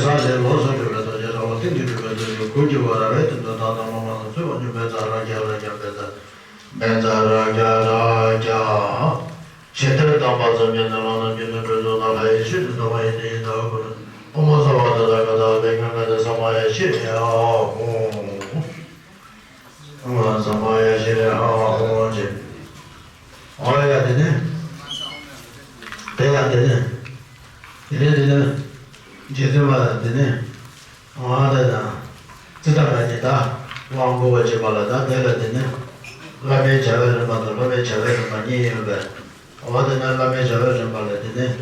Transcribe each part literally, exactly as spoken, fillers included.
སངས་རྒྱས་ལོགས་སུ་གྲུབ་པའི་རྡོ་རྗེ་ར་བ་ཏིང་ངེ་འཛིན་གྱི་རྡོ་རྗེ་ཀུན་གྱི་སྐུ་ར་བའི་དོན་དུ་བདག་དང་སློབ་མ་ལ་གསོལ་བ་འདེབས། བཛྲ་རཀྵ་རཀྵ་བཛྲ། བཛྲ་རཀྵ་རཀྵ། ཇི་ལྟར་དམ་པ་བཅོམ་ལྡན་འདས་ལ་ནམ་མཁའ་ནས་འཕྲོ་བཅུ་དང་ལྷ་ཡི་ཤེས་རབ་ཏུ་མ་ཡི་དེ་ཡི་དྭགས་པོ་ཨོཾ་ས་བ་ཏ་ཐཱ་ག་ཏ་ཨ་བྷྱ་ཀ་ཏ་ས་མ་ཡ་ཤི་རེ་ཨ་ཧོ། ཨོཾ་ས་མ་ཡ་ཤི་རེ་ཨ་ཧོ་ཅེས། ཨོ་ཡ་དེ་ནས། དེ་ཡང་དེ་ནས། དེ་ནས་དེ་ནས། རྗེ་བཙུན་མ་དེ་ནས། ཨོ་ད་དང་། ཙི་ཏ་མ་ནི་ད། དབང་བསྐུར་བ་བྱེད་པ་ལ་ད་དེ་ལ་དེ་ནས། བླ་མའི་བྱ་བའི་རིམ་པ་དང་སློབ་མའི་བྱ་བའི་རིམ་པ་གཉིས་ཡོད་པས། འོ་དེ་ནས་བླ་མའི་བྱ་བའི་རིམ་པ་ལ་དེ་ནས།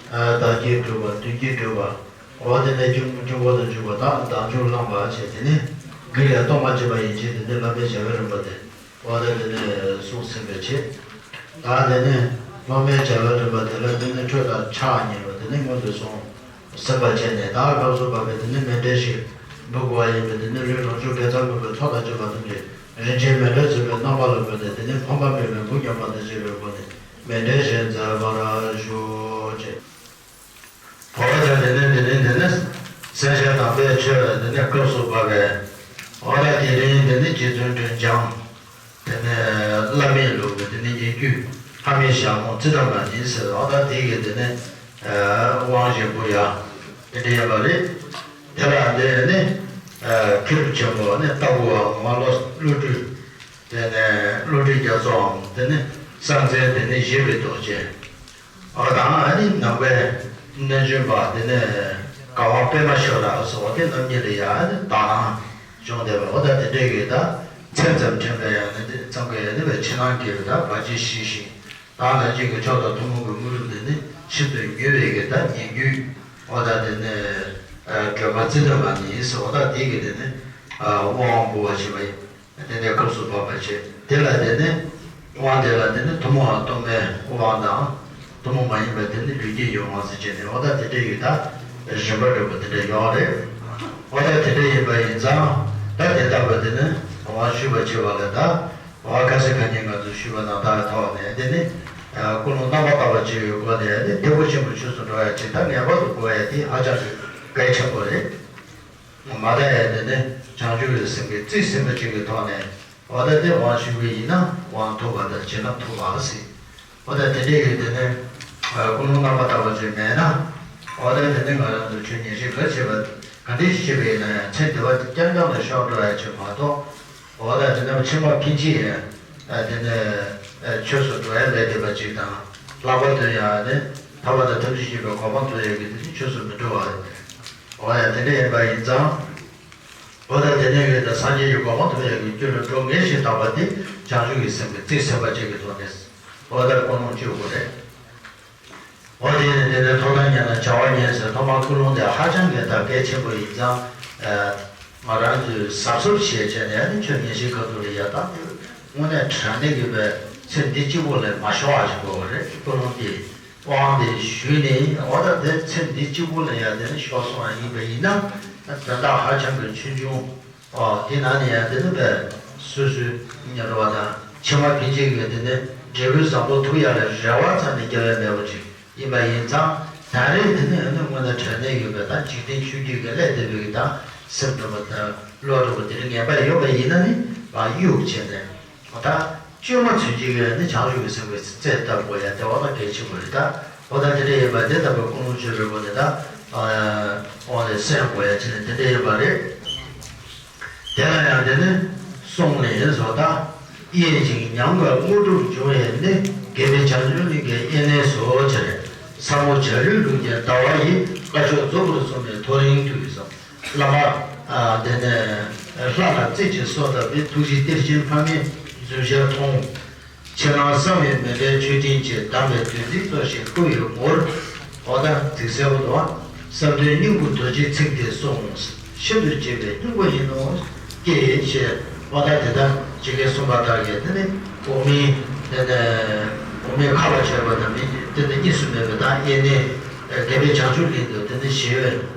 བདག་བསྐྱེད་སྒྲུབ་པ་མདུན་བསྐྱེད་སྒྲུབ་པ། འོ་དེ་ནས་སྐྱབས་སྐྱབས་འགྲོ་དང་འཇུག་པ་དང་བདག་འཇུག་བླངས་པ་བྱས་དེ་ནས། གུས་ལས་སྟོང་པར་བྱེད་པ་ཡན་ཆད་དེ་ནས་བླ་མའི་བྱ་བའི་རིམ་པ་དེ། འོ་དེ་དེ་ནས་གསུངས་ཟིན་པའི་ཆེད། ད་དེ་ནས་སློབ་མའི་བྱ་བའི་རིམ་པ་དེ་ལ་དེ་ནས་ཁྲོས་དང་ཕྱག་གཉིས་པ་དེ་ནས་སྔོན་དུ་སོང་། ཟིན་པ་བྱས་ནས་ད་སྐབས་སུ་བབ་པའི་དེ་ནས་མཎྜལ་ཞིག་འབུལ་དགོས་པ་ཡིན་པས། དེ་ནས་ལུས་རང་བྱུང་དགེ་རྩ་མངོན་པའི་ཚོགས་དང་བཅས་པ་ཐམས་ཅད་རིན་ཆེན་མཎྜལ་འཚོལ་བའི་རྣམ་པ་ལ་བཀོད་དེ། དེ་ནས་ཕམ་པ་མེད་པའི་འབུམ་རྒྱས་པ་དང་བཅས་པའི་སྒོ་ནས་མཎྜལ་ཞིག་མཛད་པར་ཞུ་ཅེས། འོ་ད་དེ་ནས་དེ་ནས་དེ་ནས་སེམས་ཅན་དམ་པའི་ཆོས་དེ་ནས་སྐབས་སུ་བབ་པས། འོ་ད་དེ་རིང་དེ་ནས་རྗེ་བཙུན་སྒྲོལ་ལྗང་། དེ་ནས་བླ་མེད་ལུགས་ཀྱི་དེ་ནས་ཉེ་བརྒྱུད་ཕ་མེས་ཞྭ་མོ་ཙི་ཏ་མ་ནི་ཟེར། འོ་ད་དེ་གི་དེ་ནས་དབང་བཞི་པོ་ཡ་དེ་འདྲ་ཡོད་པ་རེད། དེ་ལ་དེ་ནས་མཁས་གྲུབ་ཆེན་པོ་ནི་ལྟ་བུའམ་ངག་བློ་བློ་གྲོས། དེ་ནས་བློ་གྲོས་རྒྱ་མཚོའམ་དེ་ནས་གསང་མཚན་དེ་ནས་བཞད་པའི་རྡོ་རྗེ། འོ་དང་ཨ་ནི་ནང་པའི་སྣོད་བཅུད་པ་དེ་ནས་དགའ་བ་པད་མ་ཤོ་ར་སོགས་དེ་རྣམ་གཉིས་ལ་ཡང་ཨ་ནི་དག་སྣང་བྱུང་བསྡད་པ། འོ་ད་དེ་འདྲའི་གི་ད་མཚན་ཙམ་དྲན་པས་ཡང་ནི་དེ་ཙམ་གྱིས་ནི་བའི་ཕྱི་ནང་གི་ད་བར་ཆད་ཞི་ཞིང་། ད་ལ་ཅིག་གི་མཆོག་དང་ཐུན་མོང་གི་དངོས་གྲུབ་དེ་ནི་ཤིན་ཏུ་མྱུར་བའི་གི་ད་ཉེ་བརྒྱུད། འོ་ད་དེ་ནས་སྒྲོལ་མ་ཙི་ཏ་མ་ནི་སོགས། འོ་ད་དེ་གི་དེ་ནི་དབང་བསྐུར་བ་བྱེད་པ་ཡིན། དེ་ནས་སྐབས་སུ་བབ་པ་བྱས། དེ་ལ་དེ་ནས་དབང་དེ་ལ་དེ་ནས་ཐུན་མོང་བ་སྟོང་པའི་དབང་དང་། ཐུན་མོང་མ་ཡིན་པ་དེ་ནི་ལུས་ཀྱི་ཡུལ་དབང་ཟེར་བྱས་ནས། འོ་ད་དེ་འདྲ་ཡོད། ད་རིམ་པ་འགྲོ་བ་དེ་འདྲ་ཡོད་རེད། འོ་ད་དེ་འདྲ་ཡིན་པ་ཡིན་ཙང་། ད་དེ་ལྟ་བུ་དེ་ནི་དབང་ཞུས་པ་བྱས་པ་ལ། ད་འོ་ཁ་སང་ཁ་ཉིན་ང་ཚོས་ཞུས་པ་ནང་ལྟར་ཐོག་ནས་དེ་ནི་ཀུན་སློང་རྣམ་པར་དག་པ་བྱེད་པའི་སྒོ་ནས་ནི་ཐེག་པ་ཆེན་པོའི་ཆོས་སུ་འགྲོ་ཡ་ཅིག་ད་ངེས་པར་དུ་དགོས་ཡ་དེ་ཧ་ཅང་གི་གལ་ཆེན་པོ་རེད། མ་མཐའ་ཡང་དེ་ནི་བྱང་ཆུབ་ཀྱི་སེམས་ཀྱི་རྩིས་ཟིན་པ་ཅིག་གི་ཐོག་ནས། འོ་ད་དེ་དབང་ཞུ་གི་ཡིན་ན་དབང་ཐོབ་པ་དང་བྱིན་རླབས་ཐོབ་པ་ཟེར། འོ་ད་དེ་འདྲའི་གི་དེ་ནི་ཀུན་སློང་རྣམ་པར་དག་པ་ཅིག་མེད་ན། འོ་ད་དེ་ནི་ང་རང་ཚོ་ཆོས་ཉན་ཞིབ་ག་བྱེད་པ་ག་འདྲ་ཞིག་བྱེད་པ་ཡིན་ན་ཡང་ཚེ་འདི་བ་རྐྱང་རྐྱང་ལ་ཤོར་འགྲོ་ཡ་ཅིག་མ་གཏོགས། འོ་ད་དེ་ནི་ཕྱི་མ་ཕན་ཆད་ཡང་དེ་ནི་ཆོས་སུ་འགྲོ་ཡ་མེད་བསྡད་པ་ཅིག་དང་། ལྷག་པར་དུ་ཡང་ནི་ཐར་པ་དང་ཐམས་ཅད་མཁྱེན་པའི་གོ་འཕང་ཐོབ་ཡ་གི་དེ་ནི་ཆོས་སུ་མི་འགྲོ་བ་རེད། འོ་ཡ་དེ་འདྲ་ཡིན་པ་ཡིན་ཙང་། འོ་ད་དེ་ནས་ཡོད་དེ་སངས་རྒྱས་ཀྱི་གོ་འཕང་ཐོབ་ཡ་གི་རྒྱུ་ལ་འགྲོ་ངེས་ཤིང་དག་པ་དེ་བྱང་ཆུབ་ཀྱི་སེམས་ཀྱི་རྩིས་ཟིན་པ་ཅིག་གི་ཐོག་ནས། འོ་ད་ཀུན་སློང་བཅུ་དགུ་རེད། འོ་དེ་ནས་དེ་ནས་ཐོབ་ཐང་ཉམས་ན་བྱ་བ་ཉམས་ཟེར། ཐོག་མར་ཀུན་སློང་དེ་ཧ་ཅང་གི་ད་གལ་ཆེན་པོ་ཡིན་ཙང་། ང་རང་ཚོས་གཟབ་གཟབ་བྱས་བྱས་ནས་ནི་ཆོས་ཉན་ཞིབ་ག་ཐུག་ལ་ཡ་ད་དེ་དངོས་གནས་དྲང་གནས་ཀྱི་བའི་ཚེ་འདི་གཅིག་པོ་ལས་མ་ཤོར་བ་ཞིག་དགོས་པ་རེད། ཀུན་སློང་དེ་དབང་དེ་ཞུས་ནས། འོ་ད་དེ་ཚེ་འདི་གཅིག་པོ་ལ་ཡ་དེ་ནི་ཤོར་སོང་བ་ཡིན་པ་ཡིན་ན། དོན་དག་ཧ་ཅང་གི་ཆུང་ཆུང་། འོ་དེ་ནང་ནས་ཡང་དེ་ནི་བས་སོ་སོའི་ཉམས་རོགས་དང་ཕྱི་མ་ཕན་ཆད་ཀྱི་དེ་ནི་འབྲས་བུ་བཟང་པོ་ཐོབ་ཡ་ལ་རེ་བ་རྩ་ནས་རྒྱབ་ཡ་མེད་པ་ཅིག་ཡིན་པ་ཡིན་ཙང་། ད་རེས་དེ་ནི་ཨ་ནི་དངོས་གནས་དྲང་གནས་ཡོད་པའི་ད་འཇིག་རྟེན་ཆོས་བརྒྱུད་ཀྱི་སླད་དེ་བའི་ད་སེམས་འགྲོ་བ་དང་བློ་འགྲོ་བ་དེ་འདྲ་ངན་པ་ཡོད་པ་ཡིན་ན་ནི་ཕར་གཡུག་བྱས་ནས། འོ་ད་བཅོས་མ་ཚུན་ཆད་ཀྱི་ནི་བྱང་ཆུབ་ཀྱི་སེམས་ཀྱི་རྩལ་བཏབ་དགོས་ཡ་དེ་འོ་ད་གལ་ཆེན་པོ་རེད་ད། འོ་ད་དེ་འདྲ་ཡིན་པ་དེ་ལྟ་བུའི་ཀུན་སློང་བཅོས་པའི་སྒོ་ནས་ད། དབང་ལས་སེམས་དགོས་ཡ་ཅི་ནས་དེ་འདྲ་ཡིན་པ་རེད། དེ་ལ་ཡང་དེ་ནི་གསུང་ལས་བཟོ་ལྟ། གཡེང་ཞིང་ཉམས་དགའ་དངོས་གྲུབ་འབྱུང་བའི་གནས། དགེ་བའི་བྱང་ཆུབ་གླིང་གི་དབེན་གནས་སུ་ཕྱིར། ས་མོ་བྱ་རུའི་ལུགས་ཀྱི་ཟླ་བ་ཡིས། དཀའ་ཕྱོགས་རྫོགས་པར་བཟུང་བའི་ཐོ་རེངས་དུས་སམ། བླ་མ་དེ་ནས་ལྷ་ལ་རྩེ་གཅིག་སོགས་བཏབ་པའི་ཐུགས་རྗེ་གཏེར་ཆེན་ཕ་མའི་རྫུན་བཤད་མཐོང་། ཕྱི་ནང་གསང་བའི་མཎྜལ་མཆོད་སྤྲིན་གྱིས། གདམས་པའི་བདུད་རྩིས་གཏོར་ཞིང་བསྐུལ་བའི་ངོར། འོ་ད་ཚིག་གསལ་པོ་འདུག་ཨ། བསམ་དོན་སྙིང་པོ་རྡོ་རྗེའི་ཚིག་དེ་གསུངས། ཤིན་ཏུ་འཇིགས་པའི་སྙིང་པོ་ཡིན་ནོ། ཀྱེ་ཞེས། འོ་ད་དེ་ལྟར་ཇི་སྐད་གསུངས་པ་ལྟར་གྱི་དེ་ནི་འོག་མིན་དེ་ནས་འོག་མིན་ཁ་ལ་བྱས་པ་དང་མིན་དེ་ནི་གཉིས་སུ་མེད་པའི་ད་དབེན་གནས་དགེ་བའི་བྱང་ཆུབ་གླིང་དུ་དེ་ནི་ཞི་བའི་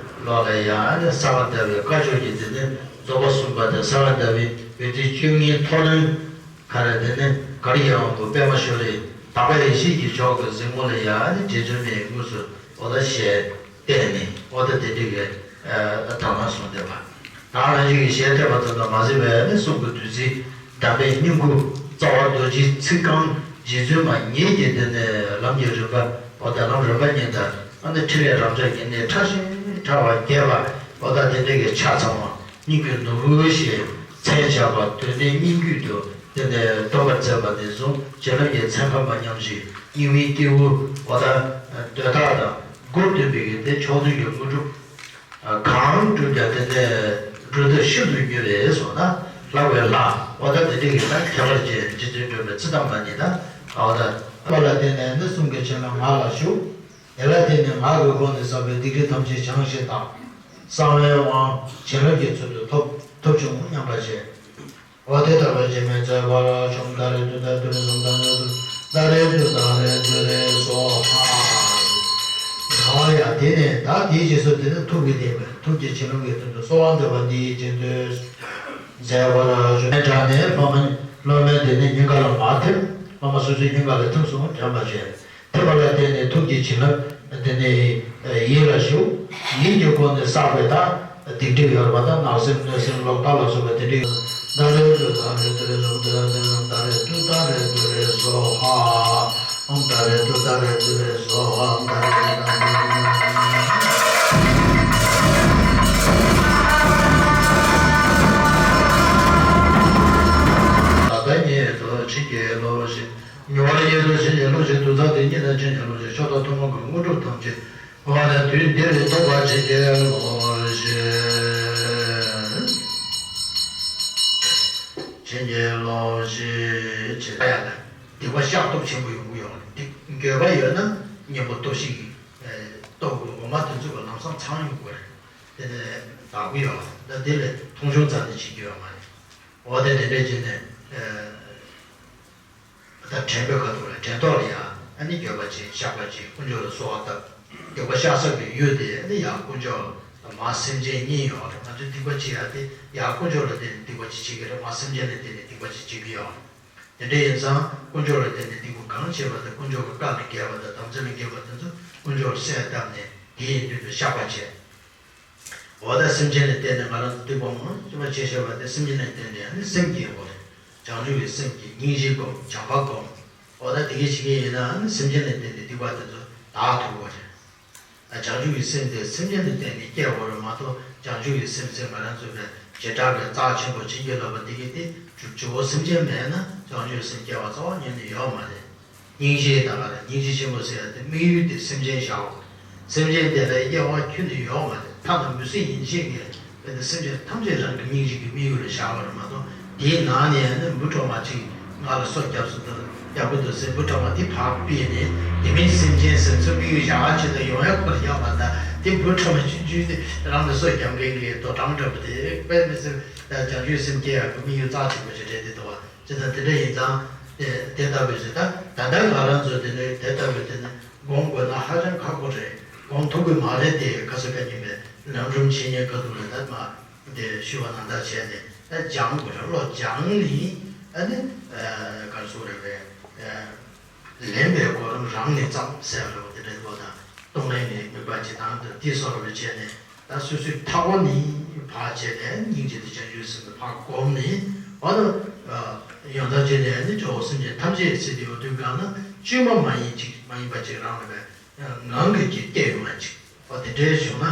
ལོགས་ལ་ཡང་ས་ལ་ཟླ་བའི་དཀའ་ཕྱོགས་ཀྱི་དེ་ནི་རྫོགས་པ་གསུངས་པ་དང་ས་ལ་ཟླ་བའི་བདུད་རྩི་བཅུ་གཉིས་ཐོ་རངས། ག་རེ་དེ་ནི་ག་རེ་ཡང་བུ་པད་མ་ཤོ་རེ་དག་པ་ཡེ་ཤེས་ཀྱི་མཆོག་གི་གཟིགས་མོ་ལ་ཡང་ནི་རྗེ་བཙུན་མའི་དངོས་སུ་འོ་ད་ཞལ་བསྟན་ནས་འོ་ད་དེ་འདྲ་གི་ དག་སྣང་གསུངས་བསྡད་པ། ད་རང་བཞིན་གྱི་ཞལ་ཐེབས་པ་ཙམ་དུ་མ་ཟད་པའི་ནི་གསུང་གི་བདུད་རྩི་གདམས་པའི་སྙིང་ཁུ་རྩ་བ་རྡོ་རྗེའི་ཚིག་རྐང་རྗེ་བཙུན་མ་ཉིད་ཀྱི་དེ་ནས་ལམ་གྱི་རིམ་པ་འོ་ད་ལམ་རིམ་པ་ཉིད་དང་ཨ་ནི་ཕྲིན་ལས་རབ་འབྱམས་ཀྱི་གནད་ཕྲ་ཞིང་ཕྲ་བ་རྒྱས་པ་འོ་ད་དེ་འདྲ་གི་ཆ་ཚང་བ། སྙིང་གི་ནོར་བུ་ཞེས་མཚན་བྱ་བ་གདོད་ནས་སྙན་བརྒྱུད་དུ་དེ་ནས་འདོན་པར་མཛད་པ་ནས་བཟུང་བྱིན་རླབས་ཀྱི་ཚན་ཁ་མ་ཉམས་ཤིང་སྙིང་མའི་སྐྱེས་བུ་འོ་ད་འདོད་ཐག་དང་སྒོ་སྟོན་པའི་གི་དེ་མཆོག་ཐུན་གྱི་དངོས་གྲུབ་གང་བསྒྲུབ་ཀྱང་དེ་ནས་འགྲོ་འདོད་ཤིན་ཏུ་མྱུར་བས་སོ་ན་ལྷག་པའི་ལྷ་འོ་ད་དེ་འདྲའི་གི་ད་ཁྱད་པར་ཅན་རྗེ་བཙུན་སྒྲོལ་མའི་ཚུལ་དམ་ལ་ནི་ད་འོ་ད་འོ་ལ་བརྟེན་ནས་ནི་གསུང་གི་བྱིན་རླབས་ངག་ལ་ཞུགས། དེ་ལ་བརྟེན་ནས་ངག་གི་སྒོ་ནས་བསགས་པའི་སྡིག་སྒྲིབ་ཐམས་ཅད་བྱང་ཞིང་དག་གསང་བའི་དབང་བྱིན་རླབས་ཀྱི་ཚུལ་དུ་ཐོབ་ཐོབ་བྱུང་སྙམ་པར་བྱས། འོ་དེ་ལྟ་བུའི་བྱེད་མེད་མཛད་པར་བྱུང་། ཏཱ་རེ་ཏུཏྟཱ་ཏུ་རེ་སྭཱ་ཧཱ། ཏཱ་རེ་ཏུཏྟཱ་རེ་ཏུ་རེ་སྭཱ་ཧཱ། འོ་ཡ་དེ་ནས་ད་དེའི་རྗེས་སུ་དེ་ནས་ཐུགས་ཀྱི་བརྟན་པའི་ཐུགས་ཀྱི་བྱིན་རླབས་ཀྱི་དོན་དུ་གསོལ་བ་འདེབས་པ་འདིའི་རྗེས་ཟློས་མཛད་པར་ཞུ། དྲངས་ནས་སློབ་མ་སློབ་མའི་དེ་ནས་སྙིང་ག་ལ་མར་ཐིམ། སློབ་མ་སོ་སོའི་སྙིང་ག་ལ་ཐིམ་སོང་དྲན་པར་བྱས། ཐིམ་པ་ལ་བརྟེན་ནས་ཐུགས་ཀྱི་བྱིན་རླབས་དེ་ནས་ཡིད་ལ་ཞུགས། ཡིད་ཀྱི་སྒོ་ནས་བསགས་པའི་ད་སྡིག་སྒྲིབ་ཡོད་པ་དང་བརྣབ་སེམས་གནོད་སེམས་ལོག་ལྟ་ལ་སོགས་པ་དེ་འདྲ་ཡོད། ཏཱ་རེ་ཏུཏྟཱ་རེ་ཏུ་རེ་སྭཱ་ཧཱ། ཏཱ་རེ་ཏུཏྟཱ་རེ་ཏུ་རེ་སྭཱ་ཧཱ། ཏཱ་རེ་ཏུཏྟཱ་རེ་ཏུ་རེ་སྭཱ་ཧཱ། ཏཱ་རེ་ཏུཏྟཱ་རེ་ཏུ་རེ་སྭཱ་ཧཱ། ཏཱ་རེ་ཏུཏྟཱ་རེ་ཏུ་རེ་སྭཱ་ཧཱ། ད་ལྟ་ཉིད་དུ་བྱིན་གྱིས་རློབས་ཤིག་མྱུར་བར་ཡིད་དུ་བྱིན་གྱིས་རློབས་ཤིག་དུས་མཚམས་འདི་ཉིད་ན་བྱིན་གྱིས་རློབས་ཤིག་མཆོག་དང་ཐུན་མོང་གི་དངོས་གྲུབ་ཐམས་ཅད། འོ་ན་དུས་འདིར་ཐོབ་པར་བྱིན་གྱིས་རློབས་ཤིག་བྱིན་གྱིས་རློབས་ཤིག་ཅེས་ཡ་ལ་སྡིག་པ་བཤགས་སྟོབས་ཆེན་པོ་ཡོང་གི་ཡོད་རེད། འདི་འགྱོད་པ་ཡོད་ན་གཉེན་པོ་སྟོབས་ཤིག་གིས་སྟོབས་འོག་མ་དེ་ཚོ་གི་ལམ་སང་ཚང་ཡོང་གི་རེད། དེ་ནས་དག་གི་ཡོད་རེད། ད་དེ་ལས་མཐོང་ཆུང་རྩ་ནས་བྱེད་རྒྱུ་ཡོད་མ་རེད། འོ་དེ་དེ་འདྲས་བྱས་ནས། ད་དྲན་པའི་ཁ་ཐུག་ལ་དྲན་ཐོག་ལ་ཡང་ཨ་ནི་འགྱོད་པ་བྱེད། བཤགས་པ་བྱེད། དཀོན་མཆོག་ལ་གསོལ་བ་བཏབ། འགྱོད་པ་བཤགས་ས་གི་ཡུལ་དེ་ཨ་ནི་ཡང་དཀོན་མཆོག་ལ་མར་སེམས་ཅན་གཉིས་ཡོད་རེད། ང་ཚོས་སྡིག་པ་བྱེད་ཡ་དེ་ཡང་དཀོན་མཆོག་ལ་བརྟེན་ནས་སྡིག་པ་ཅིག་བྱེད་ཀྱི་རེད། མར་སེམས་ཅན་ལ་བརྟེན་ནས་སྡིག་པ་ཅིག་བྱེད་ཀྱི་ཡོད་རེད། དེ་འདྲ་ཡིན་ཙང་དཀོན་མཆོག་ལ་བརྟེན་ནས་སྡིག་པ་གང་བྱས་པ་དེ་དཀོན་མཆོག་གི་བཀའ་ལས་འགལ་བ་དང་དམ་ཚིག་ལས་འགལ་བ་དེ་ཚོ་དཀོན་མཆོག་ལ་གསོལ་བཏབ་ནས་དེ་ཡི་མདུན་དུ་བཤགས་པ་བྱས། འོ་ད་སེམས་ཅན་ལ་བརྟེན་ནས་ང་རང་ཚོ་སྡིག་པ་མང་ཆེ་བ་བྱས་བཞག་པ་དེ་སེམས་ཅན་ལ་བརྟེན་ནས་ཨ་ནི་སེམས་བསྐྱེད་དགོས་རེད། བྱང་ཆུབ་ཀྱི་སེམས་བསྐྱེད། སྙིང་རྗེ་སྒོམ། བྱམས་པ་སྒོམ། འོ་ད་དེ་གས་བྱེད་ཀྱི་ཡིན་ན་ཨ་ནི་སེམས་ཅན་ལ་བརྟེན་ནས་སྡིག་པ་དེ་ཚོ་དག་ཐུབ་དགོས་རེད། ཨ་བྱང་ཆུབ་ཀྱི་སེམས་དེ་སེམས་ཅན་ལ་བརྟེན་ནས་སྐྱེ་དགོས་རེད་མ་གཏོགས་བྱང་ཆུབ་ཀྱི་སེམས་ཟེར་ང་རང་ཚོ་བས་བྱེ་བྲག་གི་རྩ་ཆེན་པོ་བྱིན་གྱིས་རློབ་པ་འདི་གས་དེ་སྤྱི་བོ་སེམས་ཅན་མེད་ན་བྱང་ཆུབ་སེམས་སྐྱེ་བ་རྩ་བ་ཉིད་ནས་ཡོད་མ་རེད། སྙིང་རྗེ་དང་ལ་སྙིང་རྗེ་ཆེན་པོ་ཟེར་ཡ་དེ་དམིགས་ཡུལ་དེ་སེམས་ཅན་བཞག་འོང་། སེམས་ཅན་དེ་ལ་དབྱེ་བ་ཁྱོན་ནས་ཡོད་མ་རེད། ཐ་ན་མི་སུ་ཡིན་ཕྱིན་གྱི་དེ་ནི་སེམས་ཅན་ཐམས་ཅད་རང་གི་སྙིང་རྗེ་གི་དམིགས་ཡུལ་ལ་བཞག་པ་རེད་མ་གཏོགས་དེའི་ནང་ནས་ནི་འབུ་གྲོག་མ་གཅིག་ང་ལ་སོ་བརྒྱབ་སོང་དང་རྒྱག་གི་འདུག་ཟེར་འབུ་གྲོག་མ་དེ་ཕར་ཕུད་ནས་དེ་མིན་སེམས་ཅན་སེམས་ཚོར་དམིགས་ཡུལ་བཞག་ཆེད་དུ་ཡོང་ཡ་ཁོ་ལ་ཡག་པ་འདྲ། དེ་འབུ་གྲོག་མ་ཆུང་ཆུང་དེ་རང་ལ་སོ་བརྒྱབ་མཁན་གྱི་དོ་དྲང་འདྲ་པོ་དེ་དཔེ་མི་སྲིད་བྱང་ཆུབ་སེམས་སྐྱེ་ཡག་གི་དམིགས་ཡུལ་རྩ་ཆེན་པོ་ཞིག་རེད་དེ་འདུག་བ། ཅི་ལྟར་དེ་འདྲ་ཡིན་ཙང་། དེ་དེ་ལྟ་བུའི་ཚེ་ད་ད་ལྟ་ང་རང་ཚོ་དེ་ནས་དེ་ལྟ་བུའི་དེ་ནས་སྒོམ་དགོས་ན་ཧ་ཅང་ཁག་པོ་རེད། སྒོམ་ཐུབ་ཀྱི་མ་རེད་དེ། ཁ་སང་ཁ་ཉིན་པའི་ལམ་རིམ་བཤེས་གཉེན་ཁ་ཐུག་ལ་ད་མ་དེ་ཞུ་བ་ནང་ལྟར་བྱས་ནས་ད་སྦྱང་དགོས་རེད། བློ་སྦྱང་ནི་ཨ་ནི་ག་རེ་ཟེར་དགོས་རེད་པས། ལེན་པའི་གོ་རིམ་རང་ནས་བརྩམས་ཟེར་བ་རེད་པ། དེ་འདྲའི་ལོ་དང་། གཏོང་ལེན་ནི་དམིགས་པ་ཇི་ལྟར་འདུལ་དེ་སོགས་ལ་བྱས་ནས་ད་སོ་སོའི་མཐའ་འཁོར་ནི་ཕར་བྱས་ནས་སྙིང་རྗེ་དང་བྱང་ཆུབ་སེམས་དེ་ཕར་བསྒོམས་ནས་འོ་ན་ཡང་དག་བྱས་ནས་ནི་ཇོ་བོ་སེམས་ཅན་ཐམས་ཅད་ཟེར་དེ་ཡོང་དུས་གང་ན་བཅོས་མ་མ་ཡིན་ཅིག་མ་ཡིན་པ་ཅིག་རང་ལ་བས་ངང་གིས་ཅིག་སྐྱེ་ཡོང་བ་ཅིག་འོ་དེ་འདྲའི་བྱུང་ན་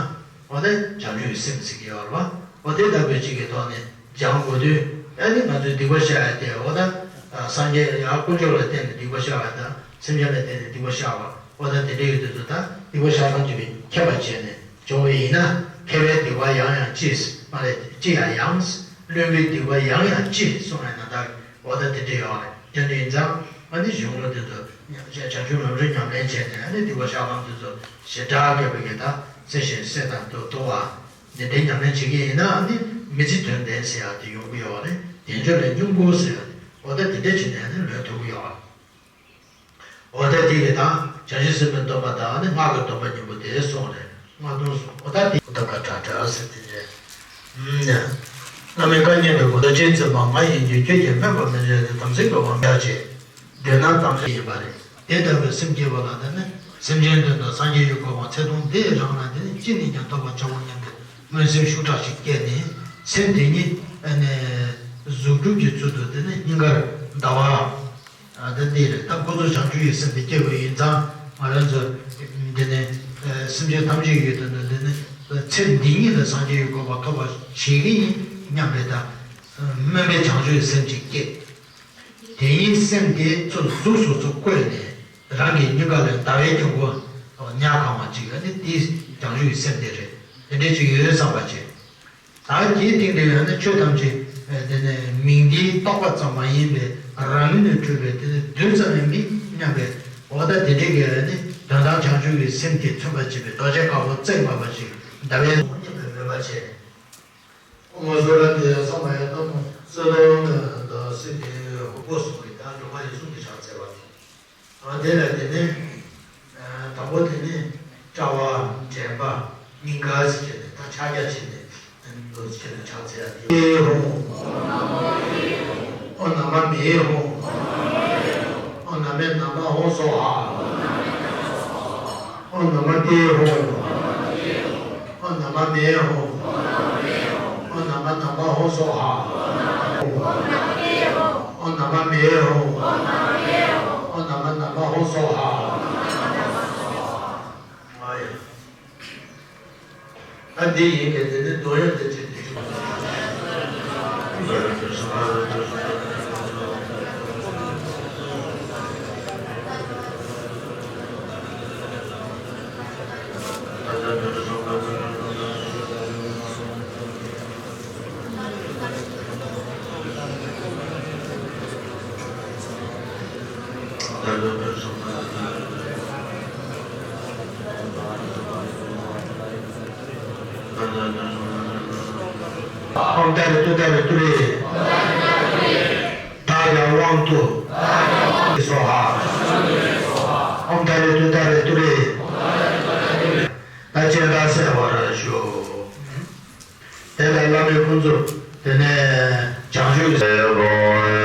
འོ་ན་བྱང་ཆུབ་ཀྱི་སེམས་ཟེར་གྱི་ཡོད་རེད་པ། འོ་དེ་ལྟ་བུའི་ཅིག་གི་ཐོག་ནས་སྦྱང་དགོས་དུས་ཨ་ནི་ང་ཚོའི་སྡིག་པ་བཤགས་ཡ་དེ་འོ་ད་སངས་རྒྱས་ཡང་དཀོན་མཆོག་ལ་བརྟེན་ནས་སྡིག་པ་བཤགས་པ་དང་སེམས་ཅན་ལ་བརྟེན་ནས་སྡིག་པ་བཤགས་པ། འོ་ད་དེ་འདྲ་ཡོད་དུས་ཚོད་ད་སྡིག་པ་བཤགས་སྟངས་ཀྱི་མཁྱེན་པ་བྱས་ནས་སྦྱོང་བ་ཡིན་ན། མཁས་པའི་སྡིག་པ་ཡང་ཡང་ལྕི། མ་རེད། ལྕི་ཡང་ཡང་། བླུན་པོའི་སྡིག་པ་ཡང་ཡང་ལྕི་གསུངས་པའི་ནང་ལྟར་འོ་ད་དེ་འདྲ་ཡོད་རེད། དེ་འདྲ་ཡིན་ཙང་ཨ་ནི་གཞུང་ལུགས་དེ་ཚོ་བྱང་ཆུབ་ལམ་རིམ་ཉམས་ལེན་བྱས་ནས་ཨ་ནི་སྡིག་པ་བཤགས་སྟངས་དེ་ཚོ་ཞེ་དྲག་གི་བའི་གི་ད་རྩི་ཞིང་སེལ་དང་དུ་དུ་བ་འདི་འདྲའི་ཉམས་ལེན་བྱེད་ཀྱི་ཡིན་ན་ཨ་ནི་མི་ཚེ་དོན་ལྡན་ཟེར་ཡག་དེ་ཡོང་གི་ཡོད་རེད། དལ་འབྱོར་ལས་སྙུང་པོ་ཟེར་ཡག་དེ་འོ་ད་དེ་འདྲ་བྱས་ནས་ཨ་ནི་ལོན་ཐུབ་ཀྱི་ཡོད་རེད། འོ་ད་དེ་གི་དང་བྱང་ཆུབ་སེམས་དཔའི་སྡོམ་པ་དང་ནི་སྔགས་ཀྱི་སྡོམ་པ་གཉིས་པོ་དེ་གསུངས་རེད། སྔགས་སྡོམ་གསུངས། འོ་ད་དེ་འོ་ད་ག་དྲག་དྲག་ཟེར་དེ་རེད། ཨུམ། བླ་མའི་བཀའ་ཉན་པའི་གོ་འདོད་ཅན་ཚོད་མ་ང་ཡིན་གྱི་ཁྱོད་ཀྱིས་སྨད་པ་མི་འཇལ་ཏེ། དམ་ཚིག་གི་དབང་བསྒྱུར་བྱེད། འདོད་ན་དམ་ཚིག་ཡིན་པ་རེད། དེ་ལྟ་བུའི་སེམས་བསྐྱེད་པ་ལ་བརྟེན་ནས་སེམས་ཅན་དོན་དུ་སངས་རྒྱས་ཀྱི་གོ་འཕང་ཚེ་ཐུང་འདི་རང་ལ་དེ་ནི་ཅི་ནས་ཀྱང་ཐོབ་པར་བྱའོ་སྙམ་པའི་ སྨོན་སེམས་ཤུགས་དྲག་ཅིག་བསྐྱེད་ནས་སེམས་དེ་ཉིད་ཨ་ནི་གཟུགས་སྒྲུབ་ཀྱི་ཚུལ་དུ་དེ་ནི་སྙིང་གར་ཟླ་བ། ཨ་ད་འདི་རེད། ད་ཁོ་ཚོ་བྱང་ཆུབ་ཀྱི་སེམས་དེ་སྐྱེ་དགོས་ཡིན་ཙང་། ང་རང་ཚོ་འདི་ནི་ཨ་སེམས་ཅན་ཐམས་ཅད་ཀྱི་དོན་དུ་འདི་ནི་ཚེ་འདི་ཉིད་ལ་སངས་རྒྱས་ཀྱི་གོ་འཕང་ཐོབ་པ་བྱེད་ཀྱི་ཡིན་སྙམ་པའི་ད་སྨོན་པའི་བྱང་ཆུབ་ཀྱི་སེམས་ཅིག་སྐྱེས། དེ་ཡིན་སེམས་དེ་ཚོ་གཟུགས་སོ་སོ་བཀོད་ནས་རང་གི་སྙིང་ག་ལ་ཟླ་བའི་འགྱུར་ཁུག་ཉ་གང་བ་ཅིག་ཨ་ནི་དེ་བྱང་ཆུབ་ཀྱི་སེམས་དེ་རེད། དེ་འདྲས་ཅིག་ཡོད་བསམ་པ་བྱས། ད་དེའི་སྟེང་དུ་ཡང་ན་ཆོས་ཐམས་ཅད་དེ་ནས་མིང་འདིའི་རྟོག་པ་ཙམ་མ་ཡིན་པའི་རང་ངོས་ནས་གྲུབ་པའི་དེ་ནི་རྡུལ་ཙམ་ཡང་མིན་སྙམ་པའི་འོ་ད་དེ་འདྲའི་གི་ནི་དོན་དམ་བྱང་ཆུབ་ཀྱི་སེམས་དེ་མཚོན་པར་བྱེད་པའི་རྡོ་རྗེ་དཀར་པོ་རྩེགས་མ་པ་ཞིག་ཟླ་བའི་སྙིང་དུ་མོས་པ་བྱས། ཨོ་མ་སོ་ར་དེ་ཡང་ས་མ་ཡ་ཏ་མོ་སེ་ཏོ་ནི་ད་སེ་དེ་ཧོ་པོ་སོང་གི་ད་འགྲོ་བ་ཡི་གསུང་གི་ཕྱག་འཚལ་བ་དང་། ཨ་དེ་ལ་དེ་ནི་དང་པོ་དེ་ནི་དཔྲལ་བ་དྲན་པ་སྙིང་ག་ཟེར་གྱི་ནི་ད་ཕྱག་རྒྱ་བྱས་ནས་འདུག་ཟེར་གྱི་ནི་ཕྱག་འཚལ་ཡ་དེ་ཧོ། ཨོ་ན་མ་མེ་ཧོ། ཨོ་ན་མེ་ན་མ་ཧོ་སོ་ཧ། ཨོ་ན་མ་ཏེ་ཧོ། ཨོ་ན་མ་མེ་ཧོ། ཨོ་ན་མ་ན་མ་ཧོ་སོ་ཧ། ཨོ་ན་མ་མེ་ཧོ། ཨོ་ན་མ་ན་མ་ཧོ་སོ་ཧ། ཨ་ཡ། ད་འདི་ཡིན་གྱི་དེ་ནི་འདོན་ཡག་དེ་བྱེད་དུ་བཅུག་ཨོཾ་ཏཱ་རེ་ཏུཏྟཱ་རེ་ཏུ་རེ། བདག་ཀྱང་དབང་དུ་སོ་ཧ། ཨོཾ་ཏཱ་རེ་ཏུཏྟཱ་རེ་ཏུ་རེ། ད་སྤྱན་ལ་གསལ་བར་ཞུ། དེ་ལ་བླ་མས་ཁོང་ཚོ་དེ་ནས་བྱང་ཆུབ་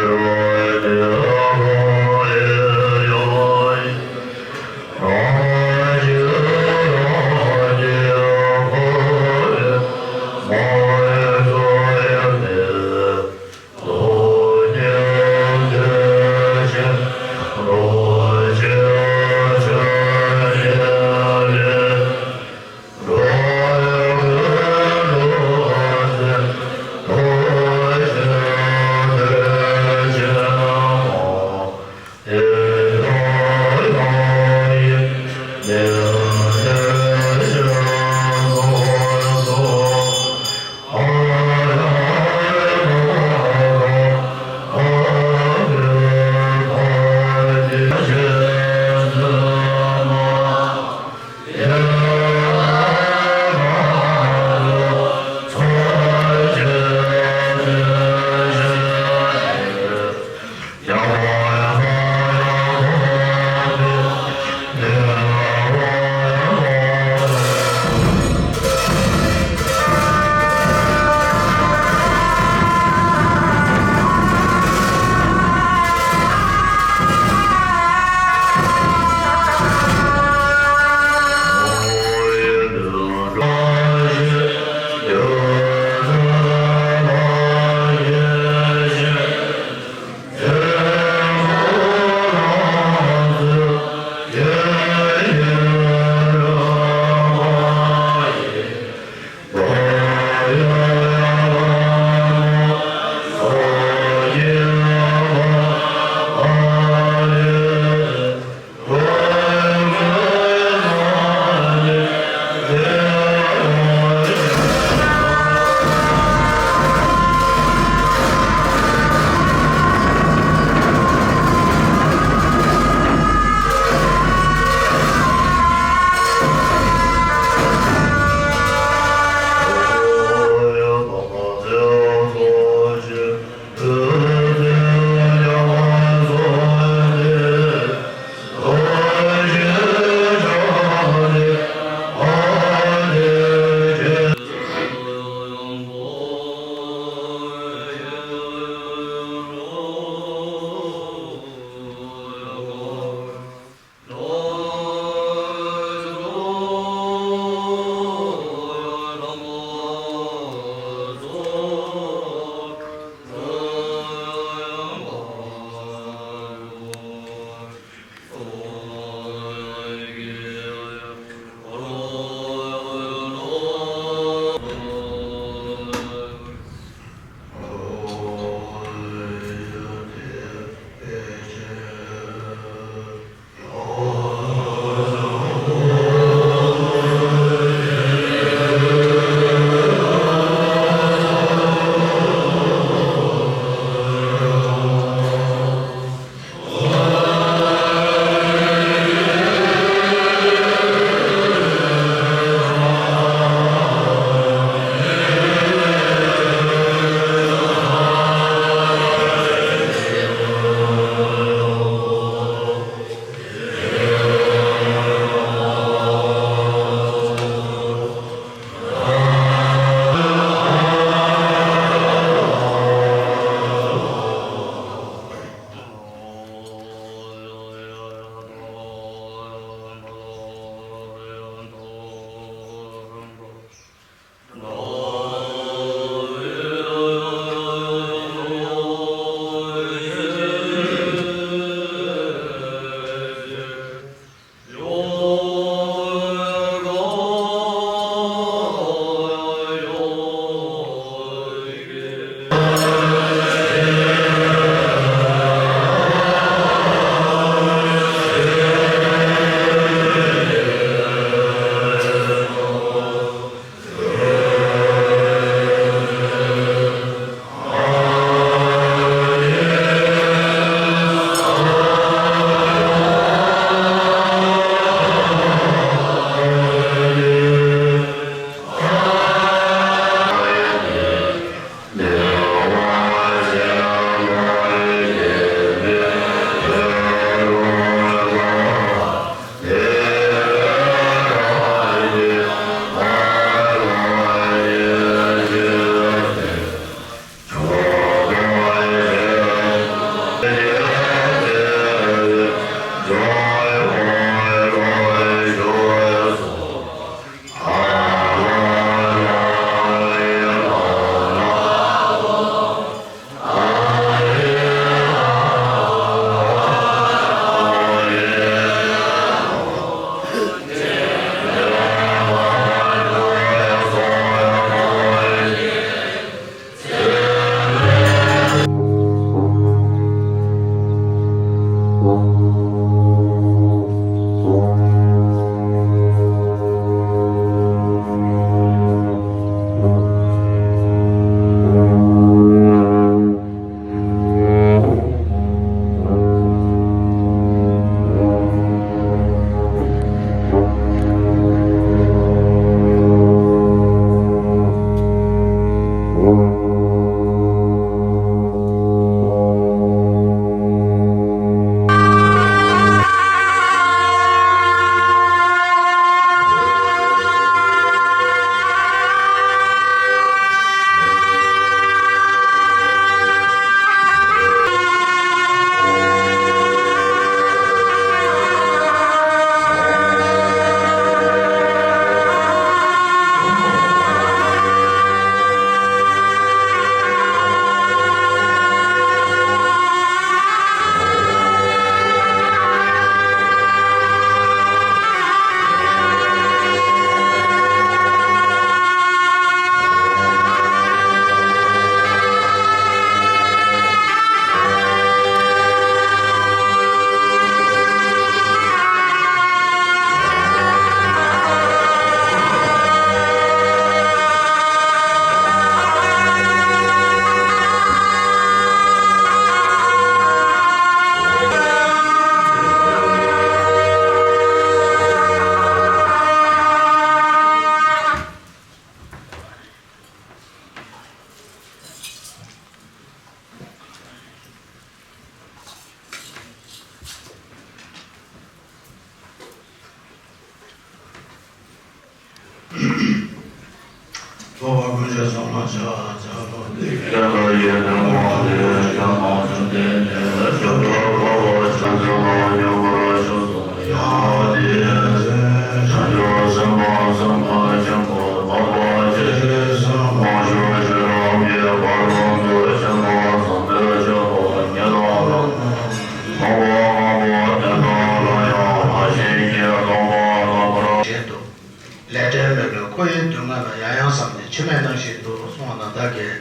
ལས་བྲེལ་མེད་པས་ཁོ་བོའི་སྡུག་བསྔལ་ལ་ཡང་ཡང་བསམས་ནས་མཆི་མས་བརྣངས་བཞིན་འདུག་གསུངས་པ་ན་བདག་གིས།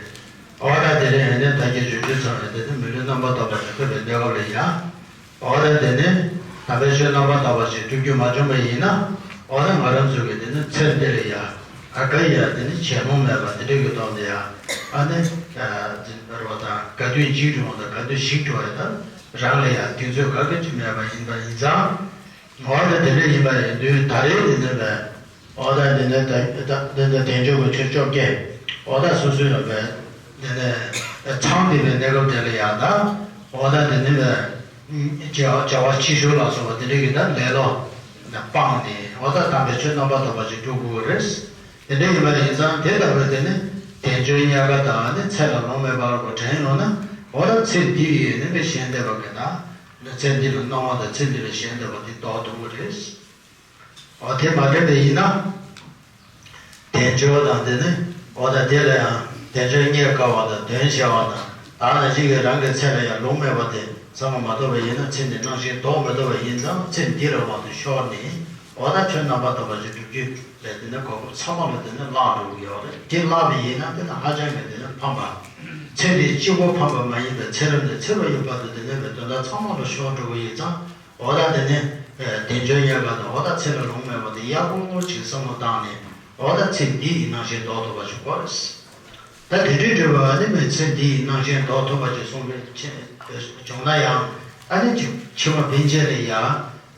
འོ་ད་དེ་རིང་ཨ་ནི་བདག་གིས་བརྗོད་རྒྱུ་ཚང་བའི་དེ་ནི་མི་ལུས་རྣམ་པར་དག་པ་ཞིག་ཐོབ་པའི་གནས་སྐབས་ལ་ཡ། འོ་ད་དེ་ནི་དམ་པའི་ཆོས་རྣམ་པར་དག་པ་ཞིག་སྒྲུབ་རྒྱུ་མ་བྱུང་བ་ཡིན་ན། འོ་ད་ང་རང་ཚོ་གི་དེ་ནི་ཚེ་འདི་ལ་ཡ། ཨ་ག་ཡ་དེ་ནི་བྱེད་ལོང་མེད་པ་དེ་འདྲ་གི་ཐོག་ནས་ཡ། ཨ་ནི། ཨ་འདི་འདྲ་བ་དང་ག་དུས་འཇིག་འགྲོ་བ་དང་ག་དུས་ཞིག་འགྲོ་བ་དང་རང་ལ་ཡ་དུས་ཚོད་ག་གེ་ཅིག་མེད་པ་ཡིན་པ་ཡིན་ཙང་། འོ་ད་དེ་འདྲ་ཡིན་པ་ཡིན་དུས་ད་རེས་འདི་ནས་བས། འོ་ད་འདི་ནས་ད་ད་འདི་འདི་དལ་འབྱོར་གྱི་ཆོས་བཅོ་བརྒྱད། འོ་ད་སོ་སོའི་ལ་བས། འདི་ནས་ཚང་འདི་བས་གནས་སྐབས་དེ་ལ་ཡང་ད། འོ་ད་འདི་ནས་བས། བྱ་བྱ་བ་ཕྱི་བཤོལ་ལ་སོགས་པ་དེ་འདྲ་གི་ད་ལེ་ལོ། སྤངས་ནས་འོ་ད་དམ་པའི་ཆོས་རྣམ་པར་དག་པ་ཞིག་སྒྲུབ་དགོས་རེད། དེ་འདྲ་ཡིན་པ་ཡིན་ཙང་དེ་ལྟ་བུའི་དེ་ནི་དལ་འབྱོར་རྙེད་དཀའ་དང་ནི་ཚེ་ལ་ལོང་མེད་པ་ལ་གོ་དྲན་ཡོང་ན། འོ་ད་ཚེ་འདི་ཡི་ནི་མི་གཞན་བསྟེན་པ་གི་ད། ཚེ་འདི་ལ་སྣང་བ་དང་ཚེ་འདི་ལ་ཞེན་བསྡད་པ་འདི་ལྡོག་ཐུབ་ཀྱི་རེད། འོ་དེ་མ་དྲན་པ་ཡིན་ན། དལ་འབྱོར་དང་དེ་ནི་འོ་ད་དེ་ལ་ཡང་དལ་འབྱོར་རྙེད་དཀའ་བ་དང་དོན་ཆེ་བ་དང་ད་ནི་གཅིག་གིས་རང་གི་ཚེ་ལ་ཡང་ལོང་མེད་པ་དེ་བསམ་པ་མ་ཐོབ་པ་ཡིན་ན་ཚེ་འདི་སྣང་ཞེན་ལྡོག་མི་ཐུབ་པ་ཡིན་ཙང་ཚེ་འདི་ལ་མ་གཏོགས་ཤོར་ནས་འོ་ད་ཆོས་རྣམ་པར་དག་པ་ཞིག་སྒྲུབ་རྒྱུ་ལས་དེ་ནི་གོ་སྐབས་ཚང་མ་ལ་དེ་ནི་བརླག་འགྲོ་གི་ཡོད་རེད། དེ་བརླག་པ་ཡིན་ན་དེ་ནི་ཧ་ཅང་གི་དེ་ནི་ཕམ་པ། ཚེ་འདི་གཅིག་པོ་ཕམ་པ་མ་ཡིན་པའི་ཚེ་རབས་ནས་ཚེ་རབས་ཡུན་བར་དུ་དེ་ནི་བའི་དོན་དག་ཚང་མ་ལ་ཤོར་འགྲོ་གི་ཡིན་ཙང་། འོ་ད་དེ་ནི། དལ་འབྱོར་རྙེད་དཀའ་དང་འོ་ད་ཚེ་ལ་ལོང་མེད་པ་དེ་ཡག་པོ་ཅིག་བསམ་བློ་བཏང་ནས་འོ་ད་ཚེ་འདི་ཡི་སྣང་ཞེན་ལྡོག་ཐུབ་པ་ཞིག་དགོས་རེད། ད་དེ་དུས་འགྲོ་བ་ནི་མི་ཚེ་འདི་ཡི་སྣང་ཞེན་ལྡོག་ཐུབ་པ་ཅིག་གསུངས་པའི་ཆེད་བྱུང་ན་ཡང་ཨ་ནི་ཅིག་ཕྱི་མ་ཕན་ཆད་ལ་ཡ།